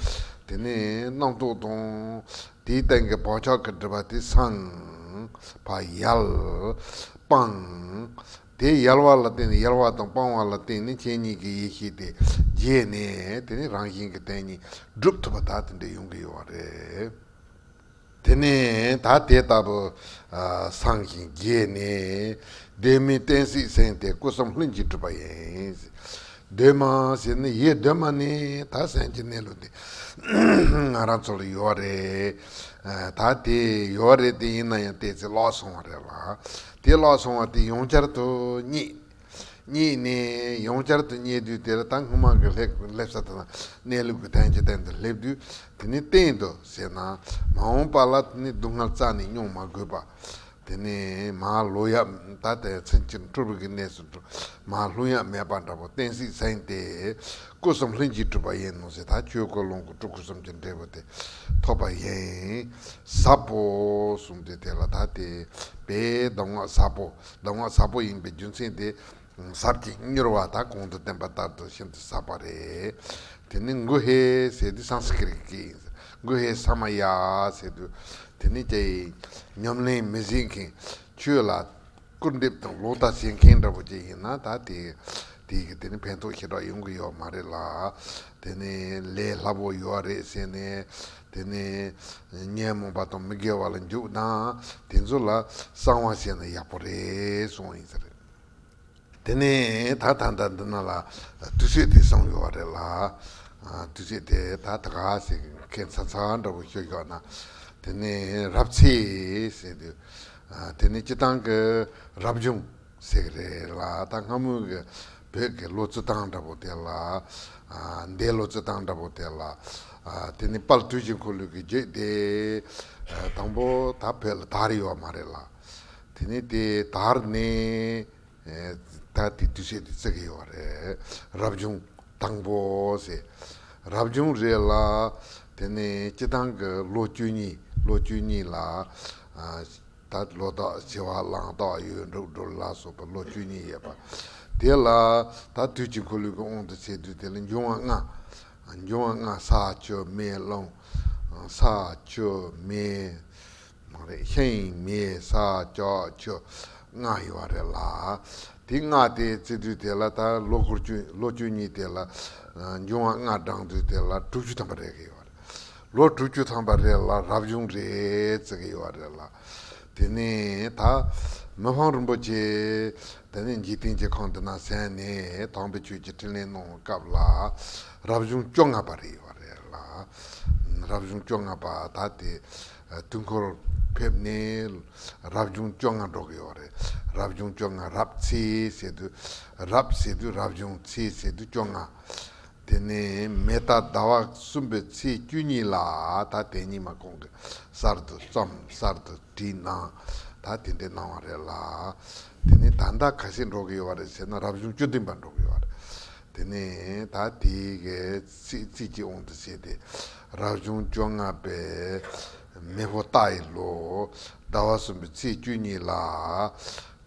དེ་ནི་རྣམ་རྟོག་དང་དེའི་སྟེང་གི་བག་ཆགས་ཀྱི་སྒྲིབ་པ་དེ་སངས། ཕར་ཡལ། སྤངས། དེ་ཡལ་བ་ལ་བརྟེན་ནས། ཡལ་བ་དང་སྤངས་པ་ལ་བརྟེན་ནས་ཆོས་ཉིད་ཀྱི་ཡེ་ཤེས་དེ་རྒྱས་ནས། དེ་ནི་རང་བཞིན་གྱིས་དེ་ཉིད་སྒྲུབ་ཐུབ་པ་ད་དེ་འདྲ་ཡོང་གི་ཡོད་རེད། དེ་ནས་ད་དེ་ལྟ་བུ་ཨ་སངས་ཤིང་རྒྱས་ནས། གདོད་མའི་གཏན་ཚིགས་སེམས་དེ་སྐུ་གསུམ་ལྷུན་གྱིས་གྲུབ་པ་ཡིན། གདོད་མ་ཟེར་ན་ཡེ་གདོད་མ་ནས་ད་སེམས་ཀྱི་གནས་ལུགས་དེ་ང་རང་ཚོ་ལ་ཡོད་རེད། ཨ་ད་དེ་ཡོད་རེད། དེ་ཡིན་ན་ཡང་ཏོག་ཙམ་བརླག་སོང་བ་རེད་ལ། དེ་བརླག་སོང་བ་དེ་ཡང་བསྐྱར་དུ་རྙེད། རྙེད་ནས་ཡང་བསྐྱར་དུ་རྙེད་དུས། དེ་ལ་ད་སྔོན་མ་གི་སླེབས་སླེབས་ས་དེ་ན་གནས་ལུགས་ཀྱི་དོན་གྱི་སྟེང་དུ་སླེབས་དུས། དེ་ནི་གཏན་དུ་ཟེར་ན། མ་འོངས་པ་ལ་དེ་ནི་སྡུག་བསྔལ་རྩ་ནས་མྱོང་མ་དགོས་པ། དེ་ནི་མར་ལྷུང་ཡ། ད་ལྟའི་ཚུན་ཆད་འཁྲུལ་པའི་གནས་སུ་འགྲོ། མར་ལྷུང་ཡ་མེད་པ་འདྲ་པོ། གཏན་ཚིགས་སེམས་དེ་སྐུ་གསུམ་ལྷུན་གྱིས་གྲུབ་པ་ཡིན་ནོ་ཟེར། ད་ཆོས་ཀུན་ལོངས་སྐུ་སྤྲུལ་སྐུ་གསུམ་གྱི་འབྲས་བུ་དེ་ཐོབ་པ་ཡིན། ཟབ་པོ་གསུངས་ཏེ། དེ་ལ་ད་དེ་དཔེ་གདམས་ངག་ཟབ་པོ། གདམས་ངག་ཟབ་པོ་ཡིན་པའི་རྒྱུ་མཚན་དེ། ཟབ་ཅིང་མྱུར་བ། ད་གོང་དུ་བསྟན་པ་ལྟར་དུ་ཤིན་ཏུ་ཟབ་པ་རེད། དེ་ནི་གུ་ཧེ་ཟེར་དུས་སཾ་སྐྲྀཏ་ཀྱི་སྐད་ཡིན། གུ་ཧེ་ས་མ་ཡ་ཟེར་དུས། དེ་ནི་ཅི་ཡིན། ཉམས་ལེན་མི་བྱེད་མཁན། ཆོས་ལ་སྐུར་འདེབས་དང་ལོག་ལྟ་བྱེད་མཁན་འདྲ་པོ་ཅིག་ཡིན་ན། ད་དེ་དེ་གི་དེ་ནི་ཕན་ཐོགས་ཞེ་དྲག་ཡོང་གི་ཡོད་མ་རེད་ལ། དེ་ནི་ལས་སླ་པོ་ཡོད་རེད་ཟེར་ནས། དེ་ནི་ཉོན་མོངས་པ་དང་མི་དགེ་བ་ལ་འཇུག་ན། དེ་ཚོ་ལ་གསང་བ་བྱས་ན་ཡག་པོ་རེད་གསུངས་ཡིན་ས་རེད། དེ་ནས་ད་ད་ལྟ་འདི་ན་ལ་དུས་ཚོད་དེ་སོང་ཡོད་རེད་ལ། ཨ་དུས་ཚོད་དེ་ད་ད་ག་ཟེ་ཁྱད་མཚར་མཚར་འདྲ་པོ་ཤོད་ཤོད་ན། དེ་ནས་རབ་ཚེས་ཟེར་དུས། ཨ་དེ་ནས་སྤྱིར་བཏང་གི་རབ་བྱུང་ཟེར་གི་རེད་ལ། ད་སྔ་མོའི་གི་བོད་ཀྱི་ལོ་རྩིས་སྟངས་འདྲ་པོ་དེ་ལ། ཨ་འདས་ལོ་རྩིས་སྟངས་འདྲ་པོ་དེ་ལ། ཨ་དེ་ནས་དཔལ་དུས་ཀྱི་འཁོར་ལོའི་གི་རྒྱུད་དེ། ཨ་དང་པོ་ད་བོད་ལ་དར་ཡོད་མ་རེད་ལ། དེ་ནས་དེ་དར་ནས། ཨེ་ད་དེ་དུས་ཚོད་དེ་བརྩི་གི་ཡོད་རེད། རབ་བྱུང་དང་པོ་ཟེར། རབ་བྱུང་རེད་ལ། དེ་ནས་སྤྱིར་བཏང་གི་ལོ་བཅུ་གཉིས། ལོ་བཅུ་གཉིས་ལ། ཨ་ད་ལོ་རྟགས་བྱེ་བ་གླང་རྟགས་ཡོས་འབྲུག་སྦྲུལ་ལ་སོགས་པ་ལོ་བཅུ་གཉིས་ཡོད་པ། དེ་ལ་ད་དུས་ཀྱི་འཁོར་ལོའི་གི་དབང་དུ་བྱས་དུས། དེ་ལ་འབྱུང་བ་ལྔ། འབྱུང་བ་ལྔ། ས་ཆུ་མེ་རླུང་། ས་ཆུ་མེ། མ་རེད། ཤིང་མེ་ས་ལྕགས་ཆུ་ལྔ་ཡོད་རེད་ལ། དེ་ལྔ་དེ་བརྩི་དུས་དེ་ལ། ད་ལོ་འཁོར་བཅུ། ལོ་བཅུ་གཉིས་དེ་ལ། ཨ་འབྱུང་བ་ལྔ་བགྲངས་དུས་དེ་ལ་དྲུག་ཅུ་ཐམ་པ་རེད་གི་ཡོད་རེད། ལོ་དྲུག་ཅུ་ཐམ་པ་རེད་ལ་རབ་བྱུང་རེད་བརྩི་གི་ཡོད་རེད་ལ། དེ་ནས་ད་མི་ཕམ་རིན་པོ་ཆེ། དེ་ནས་འཇིག་རྟེན་གྱི་ཁམས་འདི་ན་གསན་ནས་དམ་པའི་ཆོས་ཀྱི་ཕྲིན་ལས་གནང་བའི་སྐབས་ལ་རབ་བྱུང་བཅོ་ལྔ་པ་རེད་ཡོད་རེད་ལ། རབ་བྱུང་བཅོ་ལྔ་པ་ད་དེ། དུས་འཁོར་ཕེབས་ནས་རབ་བྱུང་བཅོ་ལྔ་འགྲོ་གི་ཡོད་རེད། རབ་བྱུང་བཅོ་ལྔ་རབ་ཚེས་ཟེར་དུས། རབ་ཟེར་དུས་རབ་བྱུང་། ཚེས་ཟེར་དུས་བཅོ་ལྔ། དེ་ནས་མེ་རྟ་ཟླ་བ་གསུམ་པའི་ཚེས་བཅུ་གཉིས་ལ་ད་དེ་ཉིན་མ་ཁོང་གིས་གསར་དུ་བརྩམས། གསར་དུ་བྲིས་གནང་། ད་དེ་འདྲས་གནང་བ་རེད་ལ། དེ་ནས་ད་ལྟ་ག་ཚོད་འགྲོ་གི་ཡོད་རེད་ཟེར་ན། རབ་བྱུང་བཅུ་བདུན་པ་འགྲོ་གི་ཡོད་རེད། དེ་ནས་ད་དེ་གི་ཚེས་ཚེས་ཀྱི་དབང་དུ་བྱས་ཏེ། རབ་བྱུང་བཅོ་ལྔ་པའི་མེ་ཕོ་རྟ་ཡི་ལོ་ཟླ་བ་གསུམ་པའི་ཚེས་བཅུ་གཉིས་ལ།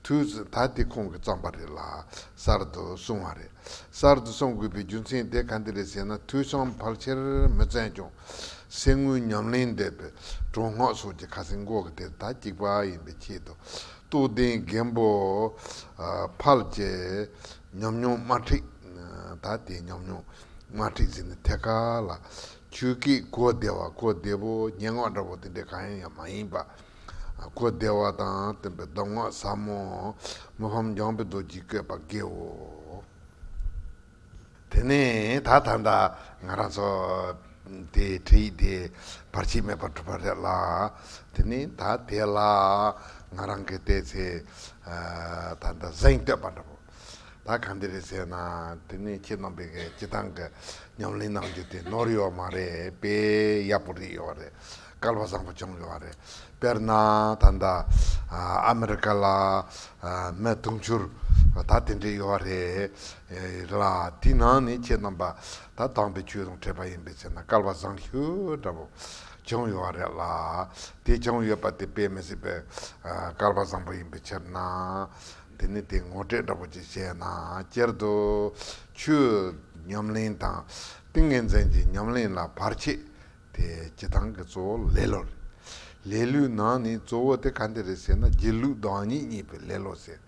དུས་ད་དེ་ཁོང་གིས་བརྩམས་པ་རེད་ལ། གསར་དུ་གསུངས་པ་རེད། གསར་དུ་གསུང་དགོས་པའི་རྒྱུ་མཚན་དེ་ག་འདི་རེད་ཟེར་ན། ཐོས་བསམ་ཕལ་ཆེར་མི་བརྩམས་ཀྱང་། གསེར་དངུལ་ཉམས་ལེན་འདོད་པའི་གྲོགས་སྔགས་སོགས་ཀྱི་ཁ་སེང་མགོ་གི་དེ་ད་གཅིག་པ་ཡིན་པའི་ཆེད་དུ། རྟོགས་ལྡན་རྒན་པོ་ཕལ་གྱི་ཉམས་མྱོང་དམར་ཁྲིད། ད་དེ་ཉམས་མྱོང་དམར་ཁྲིད་ཟེར་ནས་ཐད་ཀར་ལ། ཆོས་སྐད་གོ་བདེ་བ། གོ་བདེ་པོ་སྙན་ངག་འདྲ་པོ་དེ་འདྲ་གང་ཡང་ཡང་མ་ཡིན་པ། གོ་བདེ་བ་དང་བསྟུན་པའི་གདམས་ངག་ཟབ་མོ། མི་ཕམ་འཇམ་དཔལ་རྡོ་རྗེས་བཀོད་པ་དགེའོ། དེ་ནས་ད་ད་ལྟ་ང་རང་ཚོ་དེ་འཕྲིན་ཡིག་དེ་བར་ཆད་མེད་པར་གྲུབ་པ་རེད་ལ། དེ་ནས་ད་དེ་ལ་ང་རང་གི་བལྟས་ཚེ་ད་ལྟ་གཟེངས་བསྟོད་པ་འདྲ་པོ། ད་གང་འདི་རེད་ཟེར་ན། དེ་ནས་ཁྱེད་རྣམ་པས་གི་སྤྱི་བཏང་གི་ཉམས་ལེན་གནང་རྒྱུ་དེ་ནོར་ཡོད་མ་རེད། དཔེ་ཡག་པོ་རེད་ཡོད་རེད། སྐལ་བ་བཟང་པོ་བྱུང་ཡོད་རེད། དཔེར་ན་ད་ལྟ་ཨ་མེ་རི་ཀ་ལ་མི་དུང་ཕྱུར་ད་དེ་འདྲས་ཡོད་རེད་ལ། དེའི་ནང་ནས་ཁྱེད་རྣམ་པ་ད་དམ་པའི་ཆོས་དང་འཕྲད་པ་ཡིན་པའི་ཕྱིར་ན་སྐལ་བ་བཟང་ཤོས་འདྲ་པོ་བྱུང་ཡོད་རེད་ལ། དེ་བྱུང་ཡོད་པ་དེ་དཔེ་མི་སྲིད་པའི་སྐལ་བ་བཟང་པོ་ཡིན་པའི་ཕྱིར་ན། དེ་ནི་དེ་ངོ་སྤྲོད་འདྲ་པོ་ཅིག་བྱས་ན། སྤྱིར་དུ་ཆོས་ཉམས་ལེན་དང་ཏིང་ངེ་འཛིན་གྱི་ཉམས་ལེན་ལ་བར་ཆད་དེ་སྤྱི་བཏང་གི་གཙོ་བོ་ལེ་ལོ་རེད། ལེ་ལོའི་ནང་ནས་གཙོ་བོ་དེ་ག་འདི་རེད་ཟེར་ན། སྒྱིད་ལུག་བདག་ཉིད་རྙེད་པའི་ལེ་ལོ་ཟེར།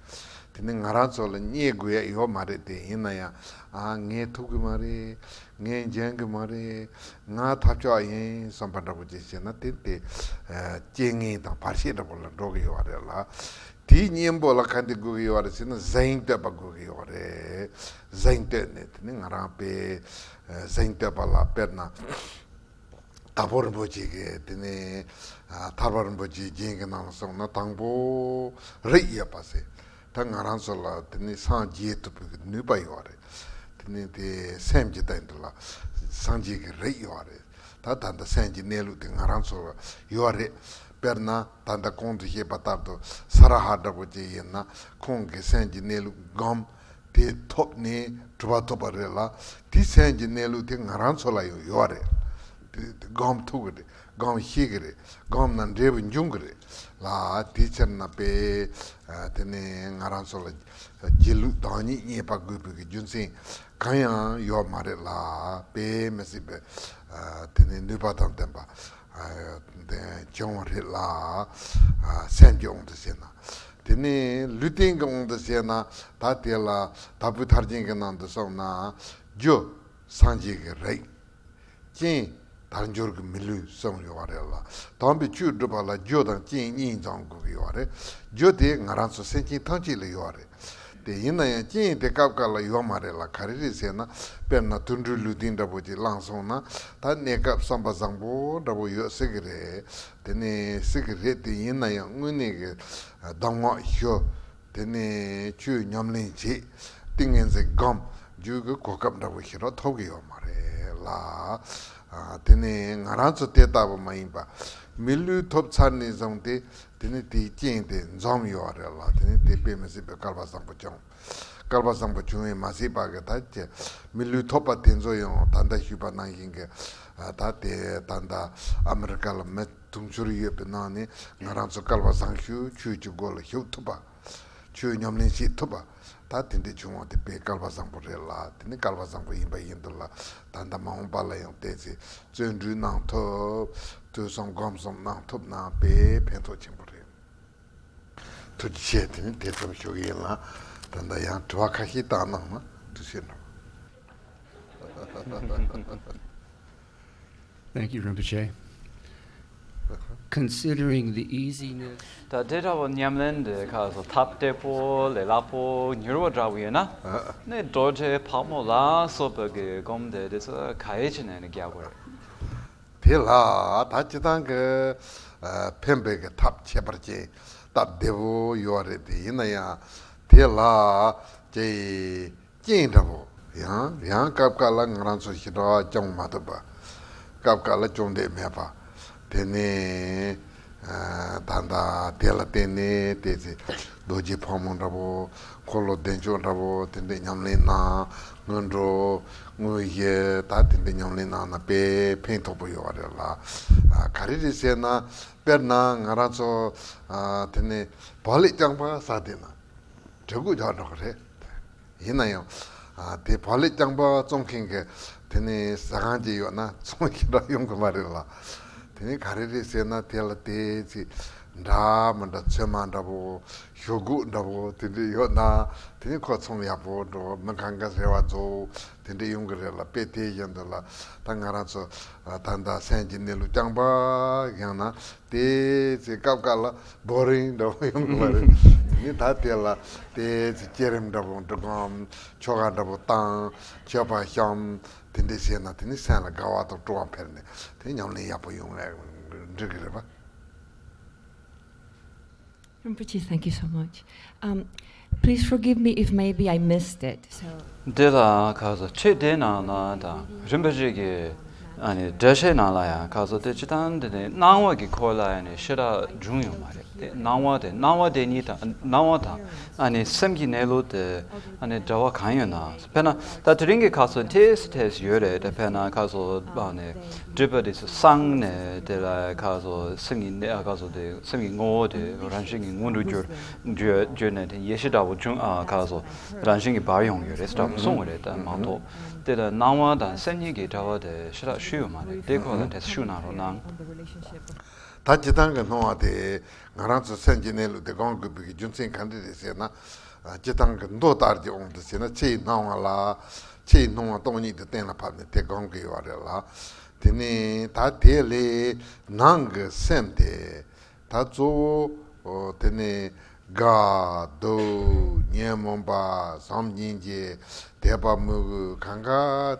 དེ་ནི་ང་རང་ཚོ་ལ་རྙེད་དགོས་ཡ་ཡོད་མ་རེད་དེ། ཡིན་ན་ཡང་ཨ་ངས་ཐུབ་གི་མ་རེད། ངས་འཇོན་གི་མ་རེད། ང་ཐབས་ཆག་ཡིན་བསམ་པ་འདྲ་པོ་ཅིག་བྱས་ན། དེ་དེ་རྐྱེན་ངན་དང་བར་ཆད་འདྲ་པོ་ལ་འགྲོ་གི་ཡོད་རེད་ལ། དེའི་གཉེན་པོ་ལ་ག་འདི་དགོས་ཀྱི་ཡོད་རེད་ཟེར་ན། གཟེངས་བསྟོད་པ་དགོས་ཀྱི་ཡོད་རེད། གཟེངས་བསྟོད་ནས་དེ་ནི་ང་རང་དཔེ་གཟེངས་བསྟོད་པ་ལ། དཔེར་ན་དྭགས་པོ་རིན་པོ་ཆེ་གི་དེ་ནི་ཐར་པ་རིན་པོ་ཆེའི་རྒྱན་གྱི་ནང་ལ་སོང་ན། དང་པོ་རིགས་ཡོད་པ་ཟེར། ད་ང་རང་ཚོ་ལ་དེ་ནི་སངས་རྒྱས་ཐུབ་པའི་ནུས་པ་ཡོད་རེད། དེ་ནི་དེ་སེམས་ཀྱི་སྟེང་དུ་ལ་སངས་རྒྱས་ཀྱི་རིགས་ཡོད་རེད། ད་ད་ལྟ་སེམས་ཀྱི་གནས་ལུགས་དེ་ང་རང་ཚོར་ཡོད་རེད། དཔེར་ན་ད་ལྟ་གོང་དུ་བཤད་པ་ལྟར་དུ་ས་ར་ཧ་འདྲ་པོ་ཅིག་ཡིན་ན། ཁོང་གི་སེམས་ཀྱི་གནས་ལུགས་སྒོམ་དེ་ཐོབ་ནས་གྲུབ་པ་ཐོབ་པ་རེད་ལ། དེ་སེམས་ཀྱི་གནས་ལུགས་དེ་ང་རང་ཚོ་ལ་ཡང་ཡོད་རེད། དེ་དེ་སྒོམ་ཐུབ་ཀྱི་རེད། སྒོམ་ཤེས་ཀྱི་རེད། སྒོམ་ན་འབྲས་བུ་འབྱུང་གི་རེད་ལ། དེ་ཕྱིར་ན་དཔེ་དེ་ནས་ང་རང་ཚོ་ལ་སྒྱིད་ལུག་བདག་ཉིད་རྙེད་པ་དགོས་པའི་རྒྱུ་མཚན་གང་ཡང་ཡོད་མ་རེད་ལ། དཔེ་མི་སྲིད་པའི་དེ་ནས་ནུས་པ་དང་ལྡན་པ་དེ་བྱུང་བ་རེད་ལ། སེམས་ཀྱི་དབང་དུ་བྱས་ན། དེ་ནས་ལུས་རྟེན་གྱི་དབང་དུ་བྱས་ན། ད་དེ་ལ་དྭགས་པོའི་ཐར་རྒྱན་གྱི་ནང་དུ་སོང་ན། རྒྱུ་སངས་རྒྱས་ཀྱི་རིགས། རྐྱེན་དལ་འབྱོར་གྱི་མི་ལུས་གསུངས་ཡོད་པ་རེད་ལ། དམ་པའི་ཆོས་སྒྲུབ་པ་ལ་རྒྱུ་དང་རྐྱེན་གཉིས་འཛོམས་དགོས་ཀྱི་ཡོད་རེད། རྒྱུ་དེ་ང་རང་ཚོ་སེམས་ཅན་ཐམས་ཅད་ལ་ཡོད་རེད། དེ་ཡིན་ན་ཡང་རྐྱེན་དེ་སྐབས་འགའ་ལ་ཡོད་མ་རེད་ལ། ག་རེ་རེད་ཟེར་ན། དཔེར་ན་དུད་འགྲོའི་ལུས་རྟེན་འདྲ་པོ་ཅིག་བླངས་སོང་ན། ད་གནས་སྐབས་བསམ་པ་བཟང་པོ་འདྲ་པོ་ཡོད་སྲིད་ཀྱི་རེད། དེ་ནས་སྲིད་ཀྱི་རེད། དེ་ཡིན་ན་ཡང་དངོས་གནས་ཀྱི་གདམས་ངག་ཞུ། དེ་ནས་ཆོས་ཉམས་ལེན་བྱེད། ཏིང་ངེ་འཛིན་སྒོམ་རྒྱུ་གི་གོ་སྐབས་འདྲ་པོ་ཞིག་རོགས་ཐོབ་ཀྱི་ཡོད་མ་རེད་ལ། ཨ། དེ་ནས་ང་རང་ཚོ་དེ་ལྟ་བུ་མ་ཡིན་པ། མི་ལུས་ཐོབ་ཚར་ནས་བཟུང་སྟེ། དེ་ནས་དེའི་རྐྱེན་དེ་འཛོམས་ཡོད་རེད་ལ། དེ་ནས་དེ་དཔེ་མི་སྲིད་པའི་སྐལ་བ་བཟང་པོ་བྱུང་། སྐལ་བ་བཟང་པོ་བྱུང་བས་མ་ཟད་པ་གི། ད་ཀྱི་མི་ལུས་ཐོབ་པ་དེ་ཚོ་ཡང་ད་ལྟ་ཞུས་པ་ནང་བཞིན་གྱི། ཨ། ད་དེ་ད་ལྟ་ཨ་མི་རི་ཀ་ལ་མི་དུང་ཕྱུར་ཡོད་པའི་ནང་ནས་ང་རང་ཚོ་སྐལ་བ་བཟང་ཤོས་ཆོས་ཀྱི་སྒོ་ལ་ཞུགས་ཐུབ་པ། ཆོས་ཉམས་ལེན་བྱེད་ཐུབ་པ། ད་དེ་འདྲ་བྱུང་བ་དེ་དཔེ་སྐལ་བ་བཟང་པོ་རེད་ལ། དེ་ནི་སྐལ་བ་བཟང་པོ་ཡིན་པ་ཡིན་དུས་ལ། ད་ལྟ་མ་འོངས་པ་ལ་ཡང་བལྟས་ཚེ་བརྩོན་འགྲུས་གནང་ཐུབ། ཐོས་བསམ་སྒོམ་གསུམ་གནང་ཐུབ་ན་དཔེ་ཕན་ཐོགས་ཆེན་པོ་རེད། ཐུགས་རྗེ་ཆེ། དེ་ནི་དེ་ཙམ་ཞུ་གི་ཡིན་ལ། ད་ལྟ་ཡང་དྲི་བ་ཁ་ཤས་བཏང་གནང་ན་ཐུགས་རྗེ་གནང་། Thank you, Rinpoche. Considering the easiness. ད་དེ་འདྲ་བོ་ཉམས་ལེན་དེ་ཁ་སོ་ཐབས་བདེ་པོ་ལས་སླ་པོ་མྱུར་བ་འདྲ་བོ་ཡོད་ན། ཨ། ནི་རྡོ་རྗེ་ཕག་མོ་ལ་སོགས་པ་གི་སྒོམ་དེ་དེ་ཚོ་ག་རེ་བྱས་ནས་ནི་རྒྱག་དགོས་རེད། དེ་ལ་ད་སྤྱི་བཏང་གི་ཨ་ཕན་པའི་གི་ཐབས་ཁྱད་པར་ཅན་སྟབས་བདེ་བོ་ཡོད་རེད་དེ། ཡིན་ན་ཡང་དེ་ལ་ཀྱེ་རྐྱེན་འདྲ་བོ། ཡང་ཡང་སྐབས་འགའ་ལ་ང་རང་ཚོ་ཞི་དྲག་སྐྱོང་མ་ཐུབ་པ། སྐབས་འགའ་ལ་སྐྱོང་འདོད་མེད་པ། དེ་ནས་ཨ་ད་ལྟ་དེ་ལ་བརྟེན་ནས་བལྟས་ཚེ་རྡོ་རྗེ་ཕག་མོ་འདྲ་བོ། འཁོར་ལོ་བདེ་མཆོག་འདྲ་བོ། དེ་འདྲའི་ཉམས་ལེན་གནང་། སྔོན་འགྲོ་དངོས་གཞི་ད་དེ་འདྲའི་ཉམས་ལེན་གནང་ན་དཔེ་ཕན་ཐོགས་པོ་ཡོད་རེད་ལ། ཨ་ག་རེ་རེད་ཟེར་ན། དཔེར་ན་ང་རང་ཚོ་ཨ་དེ་ནས་བག་ལེབ་རྐྱང་པ་ཟ་བསྡད་ན་གྲི་གུ་རྒྱག་འགྲོ་གི་རེད། ཡིན་ན་ཡང་། ཨ་དེ་བག་ལེབ་རྐྱང་པ་བཙོང་མཁན་གྱི་དེ་ནས་ཟ་ཁང་ཅིག་ཡོད་ན་ཚོང་ཞེ་དྲག་ཡོང་གི་མ་རེད་ལ། དེ་ནས་ག་རེ་རེད་ཟེར་ན། དེ་ལ་དེ་ཚེ་འདྲ་མི་འདྲ་ཚོད་མ་འདྲ་པོ། ཞོག་ཁོག་འདྲ་པོ་དེ་འདྲ་ཡོད་ན། དེ་ནས་ཁོ་ཚོང་ཡག་པོ་འགྲོ། མི་གང་ག་རེ་བ་རྫོགས་དེ་འདྲ་ཡོང་གི་རེད་ལ། དཔེ་དེ་བཞིན་དུ་ལ་ད་ང་རང་ཚོ་ད་ལྟ་སེམས་ཀྱི་གནས་ལུགས་རྐྱང་པ་བཞག་ན། དེ་ཚེ་སྐབས་འགའ་ལ་བོ་རིང་འདྲ་པོ་ཡོང་གི་མ་རེད། ནི་ད་དེ་ལ་དེ་བསྐྱེད་རིམ་འདྲ་པོ་འགྲོ་གམ། ཆོ་ག་འདྲ་པོ་བཏང་། མཆོད་པ་བཤམས། དེ་འདྲ་བྱས་ན་དེ་ནི་སེམས་ལ་དགའ་བ་དང་སྤྲོ་བ་འཕེལ་ནས་དེ་ཉམས་ལེན་ཡག་པོ་ཡོང་བས་འགྲིག་གི་རེད་པ། Rinpoche, thank you so much. Um, please forgive me if maybe I missed it. So, འདི་ལ་ཁ་སོ་ཆོས་སྡེ་ནང་ལ་དང་རིན་པོ་ཆེ་གི་ཨ་ནི་འགྲེལ་བཤད་ནང་ལ་ཡང་ཁ་སོ་དེ་སྤྱི་བཏང་འདི་ནི་སྣང་བ་གི་སྐོར་ལ་ཡང་ནི་ཞེ་དྲག་བྱུང་ཡོད་མ་རེད། དེ་སྣང་བ་དེ་སྣང་བ་དེ་ཉིད་དང་སྣང་བ་དང་ཨ་ནི་སེམས་ཀྱི་གནས་ལུགས་དེ་ཨ་ནི་འབྲེལ་བ་གང་ཡོད་ན། དཔེར་ན་ད་དེ་རིང་གི་ཁ་སོ་ཏོག་ཙམ་ཏོག་ཙམ་ཡོད་རེད། དེ་དཔེར་ན་ཁ་སོ་ཨ་ནི་སྒྲིབ་པ་དེ་ཚོ་སངས་ནས་དེ་ལ་ཁ་སོ་སེམས་ཀྱི་གནས་ཁ་སོ་དེ་སེམས་ཀྱི་ངོ་བོ་དེ་རང་བཞིན་གྱི་ངོ་འཕྲོད་གྱུར་བརྗོད་བརྗོད་ནས་དེ་ཡེ་ཤེས་འདྲ་བོ་བྱུང་ཨ་ཁ་སོ་རང་བཞིན་གྱིས་འབར་ཡོང་གི་རེད་ཟེར་གསུངས་པ་རེད། ད་མ་གཏོགས་དེ་ལ་སྣང་བ་དང་སེམས་ཉིད་ཀྱི་འབྲེལ་བ་དེ་ཞེ་དྲག་ཞུས་ཡོད་མ་རེད། དེ་སྐོར་ལ་དྲན་གསོ་ཞུ་གནང་རོགས་གནང་། ད་སྤྱིར་བཏང་གི་སྣང་བ་དེ་ང་རང་ཚོ་སེམས་ཀྱི་གནས་ལུགས་དེ་སྒོམ་དགོས་པའི་གི་རྒྱུ་མཚན་ག་འདྲ་རེད་ཟེར་ན། སྤྱིར་བཏང་གི་མདོ་ལྟར་གྱི་དབང་དུ་བྱས་ན་ཕྱིའི་སྣང་བ་ལ་ཕྱིའི་སྣང་བ་སྟོང་ཉིད་དེ་གཏན་ལ་ཕབ་ནས་དེ་སྒོམ་གྱི་ཡོད་རེད་ལ། དེ་ནས་ད་དེ་ལས་ནང་གི་སེམས་དེ། ད་གཙོ་བོ་དེ་ནི་དགའ་སྡུག་ཉོན་མོངས་པ་བྱམས་སྙིང་རྗེ་དད་པ་མོས་གུས་གང་ག་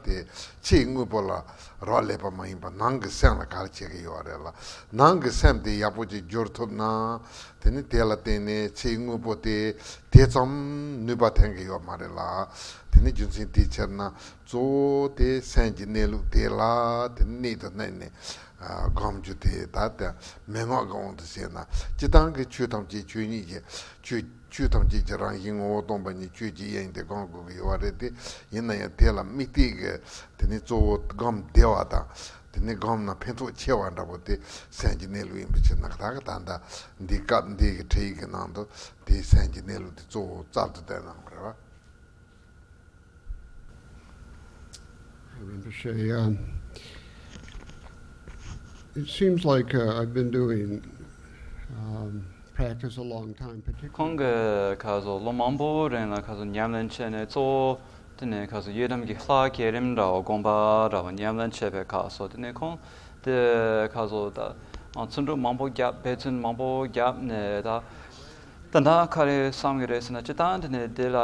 དེ་ཕྱིའི་དངོས་པོ་ལ་རག་ལས་པ་མ་ཡིན་པ་ནང་གི་སེམས་ལ་ག་རེ་བྱེད་ཀྱི་ཡོད་རེད་ལ། ནང་གི་སེམས་དེ་ཡག་པོ་ཅིག་འགྱུར་ཐུབ་ན། དེ་ནི་དེ་ལ་བརྟེན་ནས་ཕྱིའི་དངོས་པོ་དེ་དེ་ཙམ་ནུས་པ་ཐོན་གྱི་ཡོད་མ་རེད་ལ། དེ་ནི་རྒྱུ་མཚན་དེའི་ཕྱིར་ན་གཙོ་བོ་དེ་སེམས་ཀྱི་གནས་ལུགས་དེ་ལ་དེ་ནི་གནད་དུ་བསྣུན་ནས། སྒོམ་རྒྱུ་དེ་ད་ལྟ་མན་ངག་གི་དབང་དུ་བྱས་ན་སྤྱིར་བཏང་གི་ཆོས་ཐམས་ཅད་ཆོས་ཉིད་ཀྱི་ཆོས་ཆོས་ཐམས་ཅད་ཀྱི་རང་བཞིན་ངོ་བོ་སྟོང་པ་ཉིད་ཆོས་ཀྱི་དབྱིངས་དེ་སྒོམ་དགོས་ཀྱི་ཡོད་པ་རེད་དེ། ཡིན་ན་ཡང་དེ་ལ་དམིགས་གཏད་ཀྱི་དེ་ནི་གཙོ་བོ་སྒོམ་བདེ་བ་དང་དེ་ནི་སྒོམ་ན་ཕན་ཐོགས་ཆེ་བ་འདྲ་པོ་དེ་སེམས་ཀྱི་གནས་ལུགས་ཡིན་པའི་ཕྱིར་ན་ད་ག་ད་ལྟ་འདི་སྐབས་འདི་གི་འཕྲིན་ཡིག་གི་ནང་དུ་དེ་སེམས་ཀྱི་གནས་ལུགས་དེ་གཙོ་བོ་རྩལ་དུ་བསྟན་གནང་བ་རེད་བ། Rinpoche, um, it seems like uh, I've been doing um, practice a long time, particularly. ཁོང་གི་ཁ་སོ་ལོ་མང་པོ་རིང་ལ་ཁ་སོ་ཉམས་ལེན་བྱས་ནས་གཙོ་བོ་དེ་ནས་ཁ་སོ་ཡི་དམ་གྱི་ལྷ་བསྐྱེད་རིམ་འདྲ་བོ་སྒོམ་པ་འདྲ་བོ་ཉམས་ལེན་བྱས་པའི་ཁ་སོ་དེ་ནས་ཁོང་དེ་ཁ་སོ་ད་ཚུལ་སྒྲུབ་མང་པོ་བརྒྱབ་འབད་བརྩོན་མང་པོ་བརྒྱབ་ནས་ད། ད་ལྟ་ག་རེ་བསམ་གྱི་རེད་ཟེར་ན་སྤྱིར་བཏང་དེ་ནས་དེ་ལ་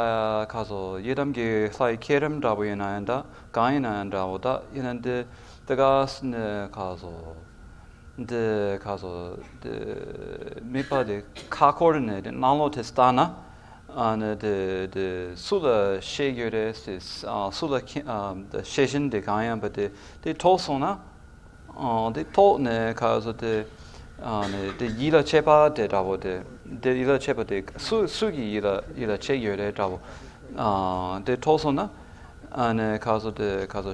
ཁ་སོ་ཡི་དམ་གྱི་ལྷའི་བསྐྱེད་རིམ་འདྲ་པོ་ཡིན་ན་ཡང་འདྲ་གང་ཡིན་ན་ཡང་འདྲ་བོ་ད་ཡིན་ན་འདི་དེ་ག་ནས་ཁ་སོ་འདི་ཁ་སོ་དམིགས་པ་དེ་ཁ་འཁོར་ནས་དེ་ནང་ལོགས་དེ་ལྟ་ན་ཨ་ནི་དེ་དེ་སུ་ལ་བཤད་རྒྱུ་རེད་ཟེར་སུ་ལ་བཤད་བཞིན་དེ་གང་ཡིན་པ་དེ་དེ་གྲོལ་སོང་ན། ཨ་དེ་ཐོག་ནས་ཁ་སོ་དེ་ཨ་ནི་དེ་ཡིད་ལ་བྱེད་པ་དེ་འདྲ་བོ་དེ་དེ་ཡིད་ལ་བྱེད་པ་དེ་སུ་སུ་གི་ཡིད་ལ་ཡིད་ལ་བྱེད་ཡོད་རེད་འདྲ་བོ། ཨ་དེ་ཐོག་སོང་ན་ཨ་ནི་ཁ་སོ་དེ་ཁ་སོ་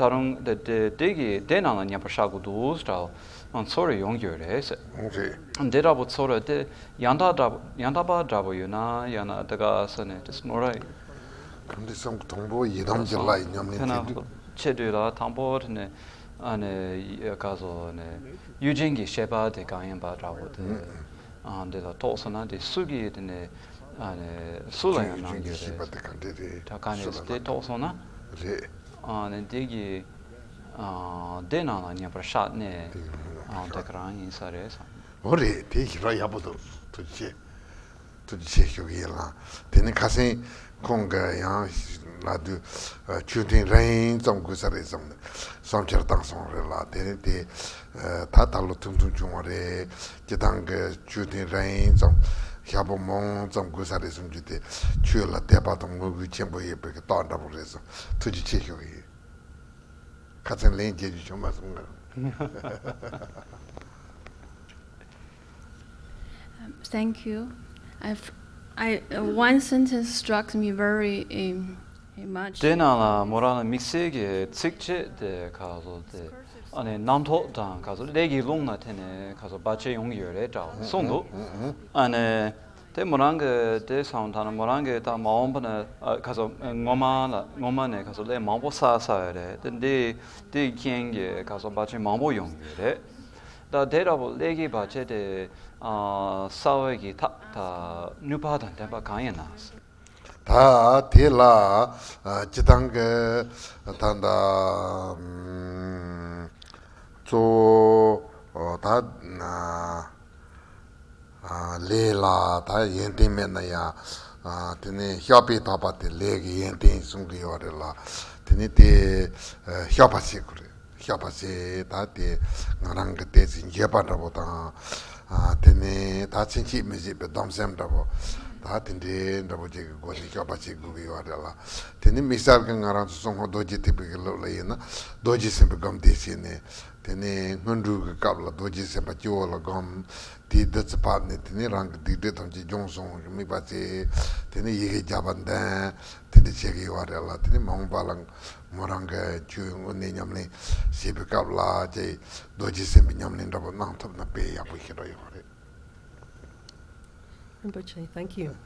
ད་རུང་དེ་དེ་དེ་གི་དེ་ནང་ལ་མཉམ་པར་བཞག་དགོས་འདུག་འདྲ་བོ་ཨ་ཚོར་ཡོང་གི་ཡོད་རེད་ཟེར། རེད། དེ་འདྲ་བོ་ཚོར་དེ་ཡང་དག་འདྲ་ཡང་དག་པ་འདྲ་བོ་ཡོད་ན་ཡང་ན་དེ་ག་ས་ནས་དེ་སུ་ནོར་ར་ཡོད། གང་དེ་བསམ་གི་དང་པོ་ཡི་དམ་གྱི་ལྷ་ཡི་ཉམས་ལེན་བྱེད་དུས། ཆེ་དུས་ལ་དང་པོ་དེ་ནས་ཨ་ནི་ག་སོ་ནས་གཡུལ་ཅན་གྱི་བཤད་པ་དེ་གང་ཡིན་པ་འདྲ་བོ་དེ་ཨ་འདི་ལ་ཐོག་སོང་ན་དེ་སུ་གིས་དེ་ནས་ཨ་ནི་སུ་ལ་ཡང་གཡུལ་ཅན་གནང་གྱི་རྒྱུ་བཤད་པ་རེད། དེ་གང་འདྲ་རེད། ད་ག་ནས་སུ་ལ་དེ་གནང་ཐོག་སོང་ན་རེད། ཨ་ནི་དེ་གི་ཨ་དེ་ནང་ལ་མཉམ་པར་བཞག་ནས་དེ་གི་ཨ་དེ་ག་རང་ཡིན་ས་རེད་བསམ། འོ་རེད། དེ་ཞེ་དྲག་ཡག་པོ་འདུག་ཐུགས་རྗེ་ཆེ། ཐུགས་རྗེ་ཆེ་ཞུ་གི་ཡིན་ལ། དེ་ནི་ཁ་སང་ཁོང་གིས་ཡང་ལབ་དུས་ཆོས་ཐུན་རིང་ཙམ་དགོས་ས་རེད་བསམ་ནས་བསམ་འཆར་བཏང་སོང་རེད་ལ། དེ་ནི་དེ་ད་ད་ལོ་ཐུང་ཐུང་བྱུང་བ་རེད། སྤྱིར་བཏང་གི་ཆོས་ཐུན་རིང་ཙམ་ཞག་པོ་མང་ཙམ་དགོས་ས་རེད་བསམ་རྒྱུ་དེ་ཆོས་ལ་དད་པ་དང་མོས་གུས་ཆེན་པོ་ཡོད་པའི་གི་རྟགས་འདྲ་པོ་རེད་བསམ། ཐུགས་རྗེ་ཆེ་ཞུ་གི་ཡིན། ཁ་ཚན་ལན་རྒྱག་རྒྱུ་བྱུང་མ་སོང་ང་། Um, thank you. I've, I, uh, one sentence struck me very um, uh, much. དེ་ནང་ལ་མོ་རང་ལ་དམིགས་བསལ་གྱི་ཚིགས་བཅད་དེ་ག་ཚོད་དེ་ཨ་ནི་རྣམ་རྟོག་དང་ག་ཚོད་ཀླད་ཀྱི་རླུང་ལ་བརྟེན་ནས་ག་ཚོད་བར་ཆད་ཡོང་གི་ཡོད་རེད་འདྲ་གསུངས་འདུག་ཨ་ནི། དེ་མོ་རང་གི་དེ་བསམ་ཐ་ན་མོ་རང་གི་ད་མ་འོངས་པ་ན་ཨ་ཁ་སོ་སྔོན་མ་ལ་སྔོན་མ་ནས་ཁ་སོ་ལས་མང་པོ་བསགས་བསགས་ཡོད་རེད། དེ་འདི་དེའི་རྐྱེན་གྱིས་ཁ་སོ་བར་ཆད་མང་པོ་ཡོང་གི་ཡོད་རེད། ད་དེ་འདྲ་པོ་ལས་ཀྱི་བར་ཆད་དེ་ཨ་བསལ་བའི་གི་ཐབས་ད་ནུས་པ་དང་ལྡན་པ་གང་ཡིན་ན། ད་དེ་ལ་ཨ་སྤྱི་བཏང་གི་ད་ད་ཨམ་གཙོ་བོ་ད་ན། ལས་ལ་ད་ཡོན་ཏན་མེད་ན་ཡང་། དེ་ནས་བཤགས་པས་དག་པ་དེ་ལས་ཀྱི་ཡོན་ཏན་གསུང་གི་ཡོད་རེད་ལ། དེ་ནས་དེ་བཤགས་པ་བྱེད་དགོས་རེད། བཤགས་པ་བྱེད་ད་དེ་ང་རང་གི་ཏོག་ཙམ་འགྱོད་པ་འདྲ་པོ་དང་། དེ་ནས་ད་ཕྱིན་ཆད་མི་བྱེད་པའི་སྡོམ་སེམས་འདྲ་པོ། ད་དེ་འདྲའི་འདྲ་པོ་ཅིག་གི་སྒོ་ནས་བཤགས་པ་བྱེད་དགོས་ཀྱི་ཡོད་རེད་ལ། དེ་ནས་དམིགས་བསལ་གྱི་ང་རང་ཚོ་གསང་སྔགས་རྡོ་རྗེ་ཐེག་པའི་གི་ལུགས་ལ་ཡིན་ན་རྡོ་རྗེ་སེམས་དཔའི་སྒོམ་བཟླས་བྱས་ནས། དེ་ནས་སྔོན་འགྲོའི་གི་སྐབས་ལ་རྡོ་རྗེ་སེམས་དཔའ་སྤྱི་བོ་ལ་བསྒོམ། དེའི་བདུད་རྩི་ཕབ་ནས་དེ་ནས་རང་གི་སྡིག་སྒྲིབ་ཐམས་ཅད་སྦྱོང་སོང་གི་དམིགས་པ་བྱས། དེ་ནས་ཡི་གེ་བརྒྱ་པ་འདོན། དེ་འདྲ་བྱེད་ཀྱི་ཡོད་རེད་ལ། དེ་ནས་མ་འོངས་པ་ལ་མོ་རང་གི་ཆོས་དངོས་གནས་ཉམས་ལེན་བྱེད་པའི་སྐབས་ལ་ཅིག་རྡོ་རྗེ་སེམས་དཔའི་ཉམས་ལེན་འདྲ་པོ་གནང་ཐུབ་ན་དཔེ་ཡག་པོ་ཞེ་དྲག་ཡོད་རེད། Rinpoche, thank you.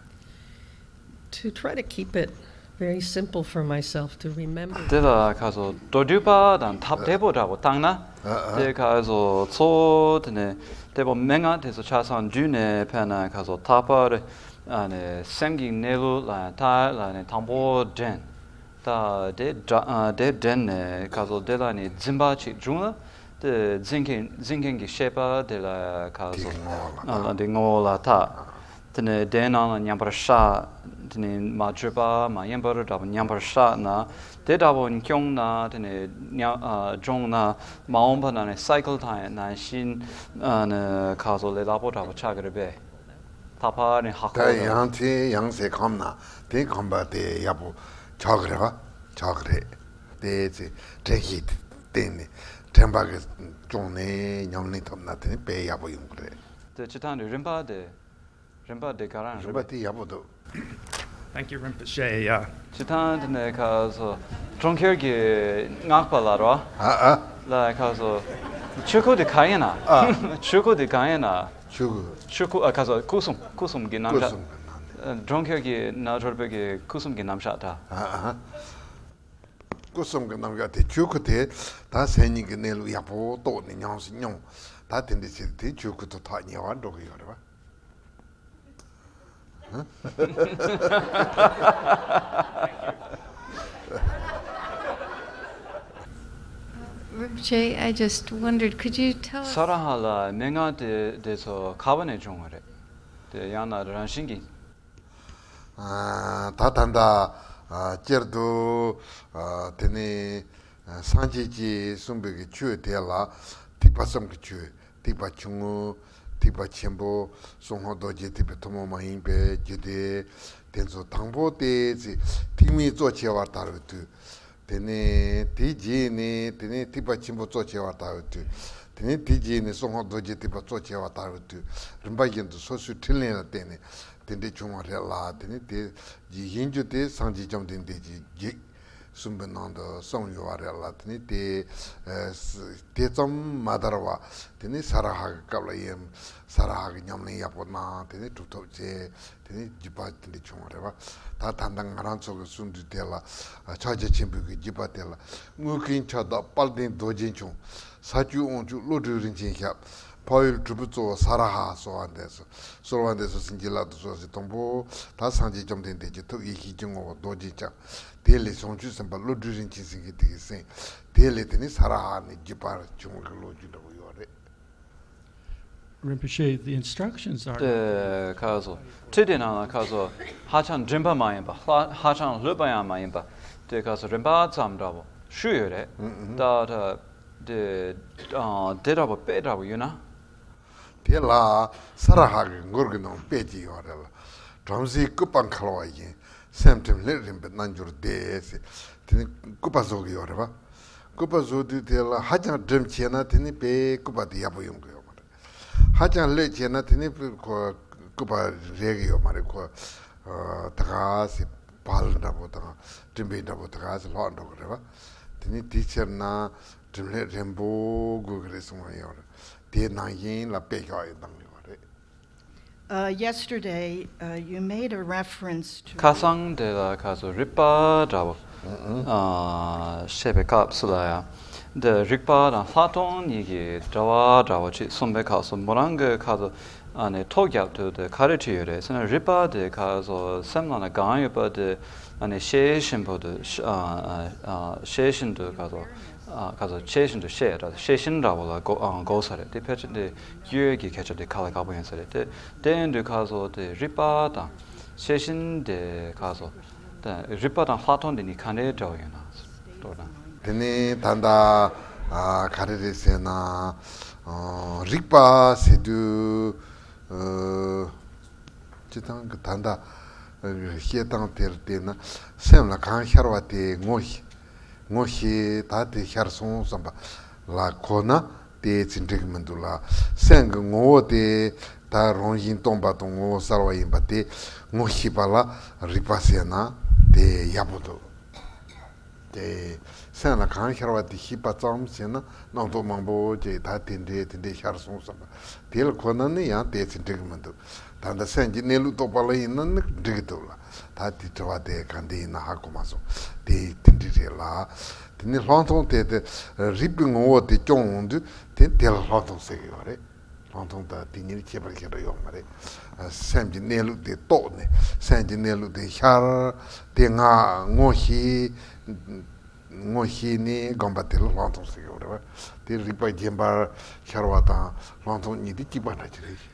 To try to keep it very simple for myself to remember. དེ་ལ་ཁ་སོ་འགྲོ་འདུག་པ་དང་ཐབས་བདེ་པོ་འདྲ་པོ་བཏང་ན། ཨ་ཨ། དེ་ཁ་སོ་ཚོ་དེ་ནས་བདེ་པོ་མན་ངག་དེ་ཚོ་ཆ་ཚང་བསྡུས་ནས་ཕན་ན་ཁ་སོ་ཐག་པར་ཨ་ནི་སེམས་ཀྱི་གནས་ལུགས་ལ་ཐག་ལ་ནི་དང་པོ་དྲན། ད་དེ་དྲ་ཨ་དེ་དྲན་ནས་ཁ་སོ་དེ་ལ་ནི་འཛིན་པ་ཅིག་བྱུང་ལ། དེ་འཛིན་མཁན་འཛིན་མཁན་གྱི་ཤེས་པ་དེ་ལ་ཁ་སོ་དེ་ངོ་བོ་ལ་ཨ་ལ་དེ་ངོ་བོ་ལ་ཐག་དེ་ནས་དེའི་ནང་ལ་མཉམ་པར་བཞག་དེ་ནས་མ་བཅོས་པ་མ་ཡིན་པར་འདྲ་པོ་མཉམ་པར་བཞག་ན། དེ་འདྲ་པོ་སྐྱོང་ན་དེ་ནས་ཉ་ཨ་སྦྱོང་ན་མ་འོངས་པ་ན་ནས་སའི་ཀལ་དང་ཡང་ནང་བཞིན་ཨ་ནི་ཁ་སོ་ལས་སླ་པོ་འདྲ་པོ་ཆགས་ཀྱི་རེད་པས། ད་ཕར་ནས་ཧ་གོ་ད་ཡང་ཚེ་ཡང་ཚེ་ཁམས་ན་དེ་ཁམས་པ་དེ་ཡག་པོ་ཆགས་ཀྱི་རེད་པ། ཆགས་ཀྱི་རེད། དེ་ཚེ་དྲན་ཤེས་བསྟེན་ནས་དྲན་པ་གི་སྐྱོང་ནས་ཉམས་ལེན་ཐུབ་ན་དེ་ནི་དཔེ་ཡག་པོ་ཡོང་གི་རེད། དེ་སྤྱིར་བཏང་ནི་རིམ་པ་དེ། རིམ་པ་དེ་ག་རང་རིམ་རེད་པ་པས། དེ་ཡག་པོ་འདུག Thank you, Rinpoche. Yeah. སྤྱིར་བཏང་དེ་ནས་ཁ་སོ་གྲོང་ཁྱེར་གྱི་སྔགས་པ་ལ་རོ། ཨ་ཨ། ལ་ཁ་སོ་ཆོས་སྐུ་དེ་གང་ཡིན་ན། ཨ། ཆོས་སྐུ་དེ་གང་ཡིན་ན། ཆོས་སྐུ། ཆོས་སྐུ་ཨ་ཁ་སོ་སྐུ་གསུམ་སྐུ་གསུམ་གྱི་རྣམ་སྐུ་གཞག་གསུམ་གྱི་རྣམ་སྐྱེས། གྲོང་ཁྱེར་གྱི་ནགས་གྲོལ་པའི་གི་སྐུ་གསུམ་གྱི་རྣམ་གཞག་འདྲ། ཨ་ཨ། སྐུ་གསུམ་གྱི་རྣམ་གཞག་དེ་ཆོས་སྐུ་དེ་ད་སེམས་ཉིད་ཀྱི་གནས་ལུགས་ཡག་པོ་རྟོགས་ནས་ཉམས་སུ་མྱོང་། ད་དེ་འདྲ་བྱས་དེ་ཆོས་སྐུ་དེ་ཐག་ཉེ་བར་འགྲོ་གི་ཡོད་རེད་པ། Rinpoche, I just wondered, could you tell us? ས་ར་ཧ་ལ་མན་ངག་དེ་དེ་ཚོ་ག་བ་ནས་བྱུང་བ་རེད། དེ་ཡང་ན་རང་བཞིན་གྱིས། ཨ་ད་ད་ལྟ་ཨ་སྤྱིར་དུ་ཨ་དེ་ནི་ཨ་སངས་རྒྱས་ཀྱིས་གསུངས་པའི་གི་ཆོས་དེ་ལ་ཐེག་པ་གསུམ་གྱི་ཆོས། ཐེག་པ་ཆུང་ངུ། ཐེག་པ་ཆེན་པོ། གསང་སྔགས་རྡོ་རྗེ་ཐེག་པའི་ཐུན་མོང་མ་ཡིན་པའི་རྒྱུད་སྡེ། དེ་ཚོ་དང་པོ་དེ་ཚེ་ཐེག་དམན་གཙོ་ཆེ་བར་དར་བའི་དུས། དེ་ནས་དེའི་རྗེས་ནས་དེ་ནས་ཐེག་པ་ཆེན་པོ་གཙོ་ཆེ་བར་དར་བའི་དུས། དེ་ནས་དེའི་རྗེས་ནས་གསང་སྔགས་རྡོ་རྗེ་ཐེག་པ་གཙོ་ཆེ་བར་དར་བའི་དུས། རིམ་པ་བཞིན་དུ་སོ་སོའི་ཕྲིན་ལས་ལ་བརྟེན་ནས་དེ་འདྲའི་བྱུང་བ་རེད་ལ། དེ་ནས་དེ་ཡིན་རྒྱུ་དེ་སངས་རྒྱས་བཅོམ་ལྡན་འདས་ཀྱིས་རྒྱུད་གསུམ་པའི་ནང་དུ་གསུངས་ཡོད་པ་རེད་ལ། དེ་ནས་དེ་ཨ་དེ་ཙམ་མ་དར་བ། དེ་ནས་ས་ར་ཧ་གི་སྐབས་ལ་ཡིན། ས་ར་ཧ་གི་ཉམས་ལེན་ཡག་པོ་གནང་། དེ་ནས་གྲུབ་ཐོབ་བྱས། དེ་ནས་རྒྱུད་པ་དེ་འདྲ་བྱུང་བ་རེད་པ། ད་ད་ལྟ་ང་རང་ཚོ་གི་གསུང་སྒྲོས་དེ་ལ་ཕྱག་རྒྱ་ཆེན་པོའི་གི་རྒྱུད་པ་དེ་ལ། དངུལ་མཁན་ཕྱག་བདག་དཔལ་ལྡན་རྡོ་རྗེ་འཆང་། ས་བཅུའི་དབང་ཕྱུག་བློ་གྲོས་རིན་ཆེན་ཞབས། འཕགས་ཡུལ་གྲུབ་པའི་གཙོ་བོ་ས་ར་ཧ། གསོལ་བ་འདེབས་སོ། གསོལ་བ་འདེབས་སོ་ཟེར་གྱི་ལག་ཏུ་གསོལ་ཟེར། དང་པོ་ད་སངས་རྒྱས་བཅོམ་ལྡན་འདས་ཀྱི་ཐུགས་ཡེ་ཤེས་ཀྱི་ངོ་བོ་རྡོ་རྗེ་འཆང་། དེ་ལས་བྱང་ཆུབ་སེམས་དཔའ་བློ་གྲོས་རིན་ཆེན་ཟེར་མཁན་དེ་གི་སེང་། དེ་ལས་དེ་ནི་ས་ར་ཧ་ནས་རྒྱུད་པར་བྱུང་བའི་ལོ་རྒྱུས་འདྲ་པོ་ཡོད་རེད། Rinpoche, the instructions are དེ་ཁ་སོ་ཁྲིད་དེ་ནང་ལ་ཁ་སོ་ཧ་ཅང་འགྲིམ་པ་མ་ཡིན་པ། ཧ་ཧ་ཅང་ལྷོད་པ་ཡང་མ་ཡིན་པ། དེ་ཁ་སོ་རིམ་པ་ཙམ་འདྲ་པོ་ཞུས་ཡོད་རེད། ད་ད་དེ་དེ་འདྲ་པོ་དཔེ་འདྲ་པོ་ཡོད་ན། དེ་ལ་ས་ར་ཧ་གི་མགུར་གྱི་ནང་དཔེ་ཅིག་ཡོད་རེད་ལ། བྲམ་ཟེའི་སྐུད་པ་འཁར་བ་ཡིན། སེམས་སྒྲིམ་ལྷོད་རིམ་པས་རྣལ་འབྱོར་སྡེ་ཟེར། དེ་ནི་སྐུད་པ་བཟོ་གི་ཡོད་རེད་པ། སྐུད་པ་བཟོ་དུས་དེ་ལ་ཧ་ཅང་སྒྲིམ་བྱས་ན་དེ་ནི་དཔེ་སྐུད་པ་དེ་ཡག་པོ་ཡོང་གི་ཡོད་མ་རེད། ཧ་ཅང་ལྷོད་བྱས་ན་དེ་ནི་ཁོ་སྐུད་པ་རེག་གི་ཡོད་མ་རེད། ཁོ་ཨ་ད་ག་སེ་བལ་འདྲ་པོ་དང་སྤྲིན་པ་འདྲ་པོ་ད་ག་སེ་ལྷོག་འགྲོ་གི་རེད་པ། དེ་ནི་དེའི་ཕྱིར་ན་སྒྲིམ་ལྷོད་རིམ་པོ་དགོས་ཀྱི་རེད་གསུངས་པ་ཡོད་རེད། དེ་ནང་བཞིན་ལ་དཔེ་ཤོག་ཡི་བཏང་ཡོད་རེད། Uh, yesterday, uh, you made a reference to ཁ་སང་དེ་ལ་ཁ་སོ་རིག་པ་འདྲ་པོ་ཨ་བཤད་པའི་སྐབས་སུ་ལ་ཡང་། འདི་རིག་པ་དང་ལྷག་མཐོང་གཉིས་ཀྱི་འབྲེལ་བ་འདྲ་པོ་ཅིག་གསུངས་པའི་སྐབས་སུ་མོ་རང་གི་ཁ་སོ་ཨ་ནི་ཐོ་རྒྱབ་དུས་དེ་ག་རེ་བྲིས་ཡོད་རེད་ཟེར་ན། རིག་པ་དེ་ཁ་སོ་སེམས་ནང་ལ་གང་ཡོད་པ་དེ་ཨ་ནི་ཤེས་བཞིན་པོ་དེ་ཤ་ཨ་ཨ་ཨ་ཤེས་བཞིན་དུ་ཁ་སོ་ ཨ་ཁ་སོ་ཤེས་བཞིན་དུ་ཤེས་ར་ཤེས་བཞིན་འདྲ་བོ་ལ་གོ་ཨ་གོ་ས་རེད། དེ་ཕལ་ཆེར་དེ་སྐྱེ་བོའི་གི་སྐད་ཆ་དེ་ཁ་ལ་ཁག་པོ་ཡིན་ས་རེད། དེ་དེ་ཡིན་དུས་ཁ་སོ་དེ་རིག་པ་དང་ཤེས་བཞིན་དེ་ཁ་སོ་དེ་རིག་པ་དང་ལྷག་མཐོང་དེ་གཉིས་ག་འདྲའི་འདྲ་བོ་ཡོད་ན་ལྟོས་དང་། དེ་ནས་ད་ལྟ་ཨ་ག་རེ་རེད་ཟེར་ན་ཨ་རིག་པ་ཟེར་དུས་ཨ། སྤྱི་བཏང་གི་ད་ལྟ་བཤད་སྟངས་དེར་བལྟས་ན་སེམས་ལ་གང་ཤར་བ་དེ་ངོ་ཤེས། ངོ་ཤེས་ད་དེ་ཤར་སོང་བསམ་པ་ལ་གོ་ན་དེའི་ཚེ་འགྲིག་གི་མི་འདུག་ལ། སེམས་ཀྱི་ངོ་བོ་དེ་ད་རང་བཞིན་སྟོང་པ་དང་ངོ་བོ་གསལ་བ་ཡིན་པ་དེ་ངོ་ཤེས་པ་ལ་རིག་པ་ཟེར་ན་དེ་ཡག་པོ་འདུག་དེ་སེམས་ལ་གང་ཤར་བ་དེ་ཤེས་པ་ཙམ་བྱས་ན་རྣམ་རྟོག་མང་པོ་ཅིག་ད་དེ་འདྲས་དེ་འདྲས་ཤར་སོང་བསམ་པ་དེ་ལ་གོ་ན་ནི་ཡང་དེའི་ཚེ་འགྲིག་གི་མི་འདུག་ད་ལྟ་སེམས་ཀྱི་གནས་ལུགས་རྟོགས་པ་ལ་ཡིན་ན་ནི་འགྲིག་གི་འདུག་ལ། ད་དེ་དྲི་བ་དེ་ག་འདྲས་ཡིན་ན་ཧ་གོ་མ་སོང་། དེ་དེ་འདྲས་རེད་ལ། དེ་ནི་ལྷག་མཐོང་དེ་དེ་རིག་པའི་ངོ་བོ་དེ་སྐྱོང་འོང་དུས་དེ་དེ་ལ་ལྷག་མཐོང་ཟེར་གི་ཡོད་རེད། ལྷག་མཐོང་དང་དེ་གཉིས་ཁྱད་པར་ཞེ་དྲག་ཡོད་མ་རེད། སེམས་ཀྱི་གནས་ལུགས་དེ་རྟོགས་ནས་སེམས་ཀྱི་གནས་ལུགས་དེ་ཤར། དེ་ང་ངོ་ཤེས། ངོ་ཤེས་ནས་སྒོམ་པ་དེ་ལ་ལྷག་མཐོང་ཟེར་གྱི་ཡོད་རེད་བ། དེ་རིག་པ་རྗེན་པར་ཤར་བ་དང་ལྷག་མཐོང་གཉིས་དེ་གཅིག་པ་འདྲ་ཅིག་རེད།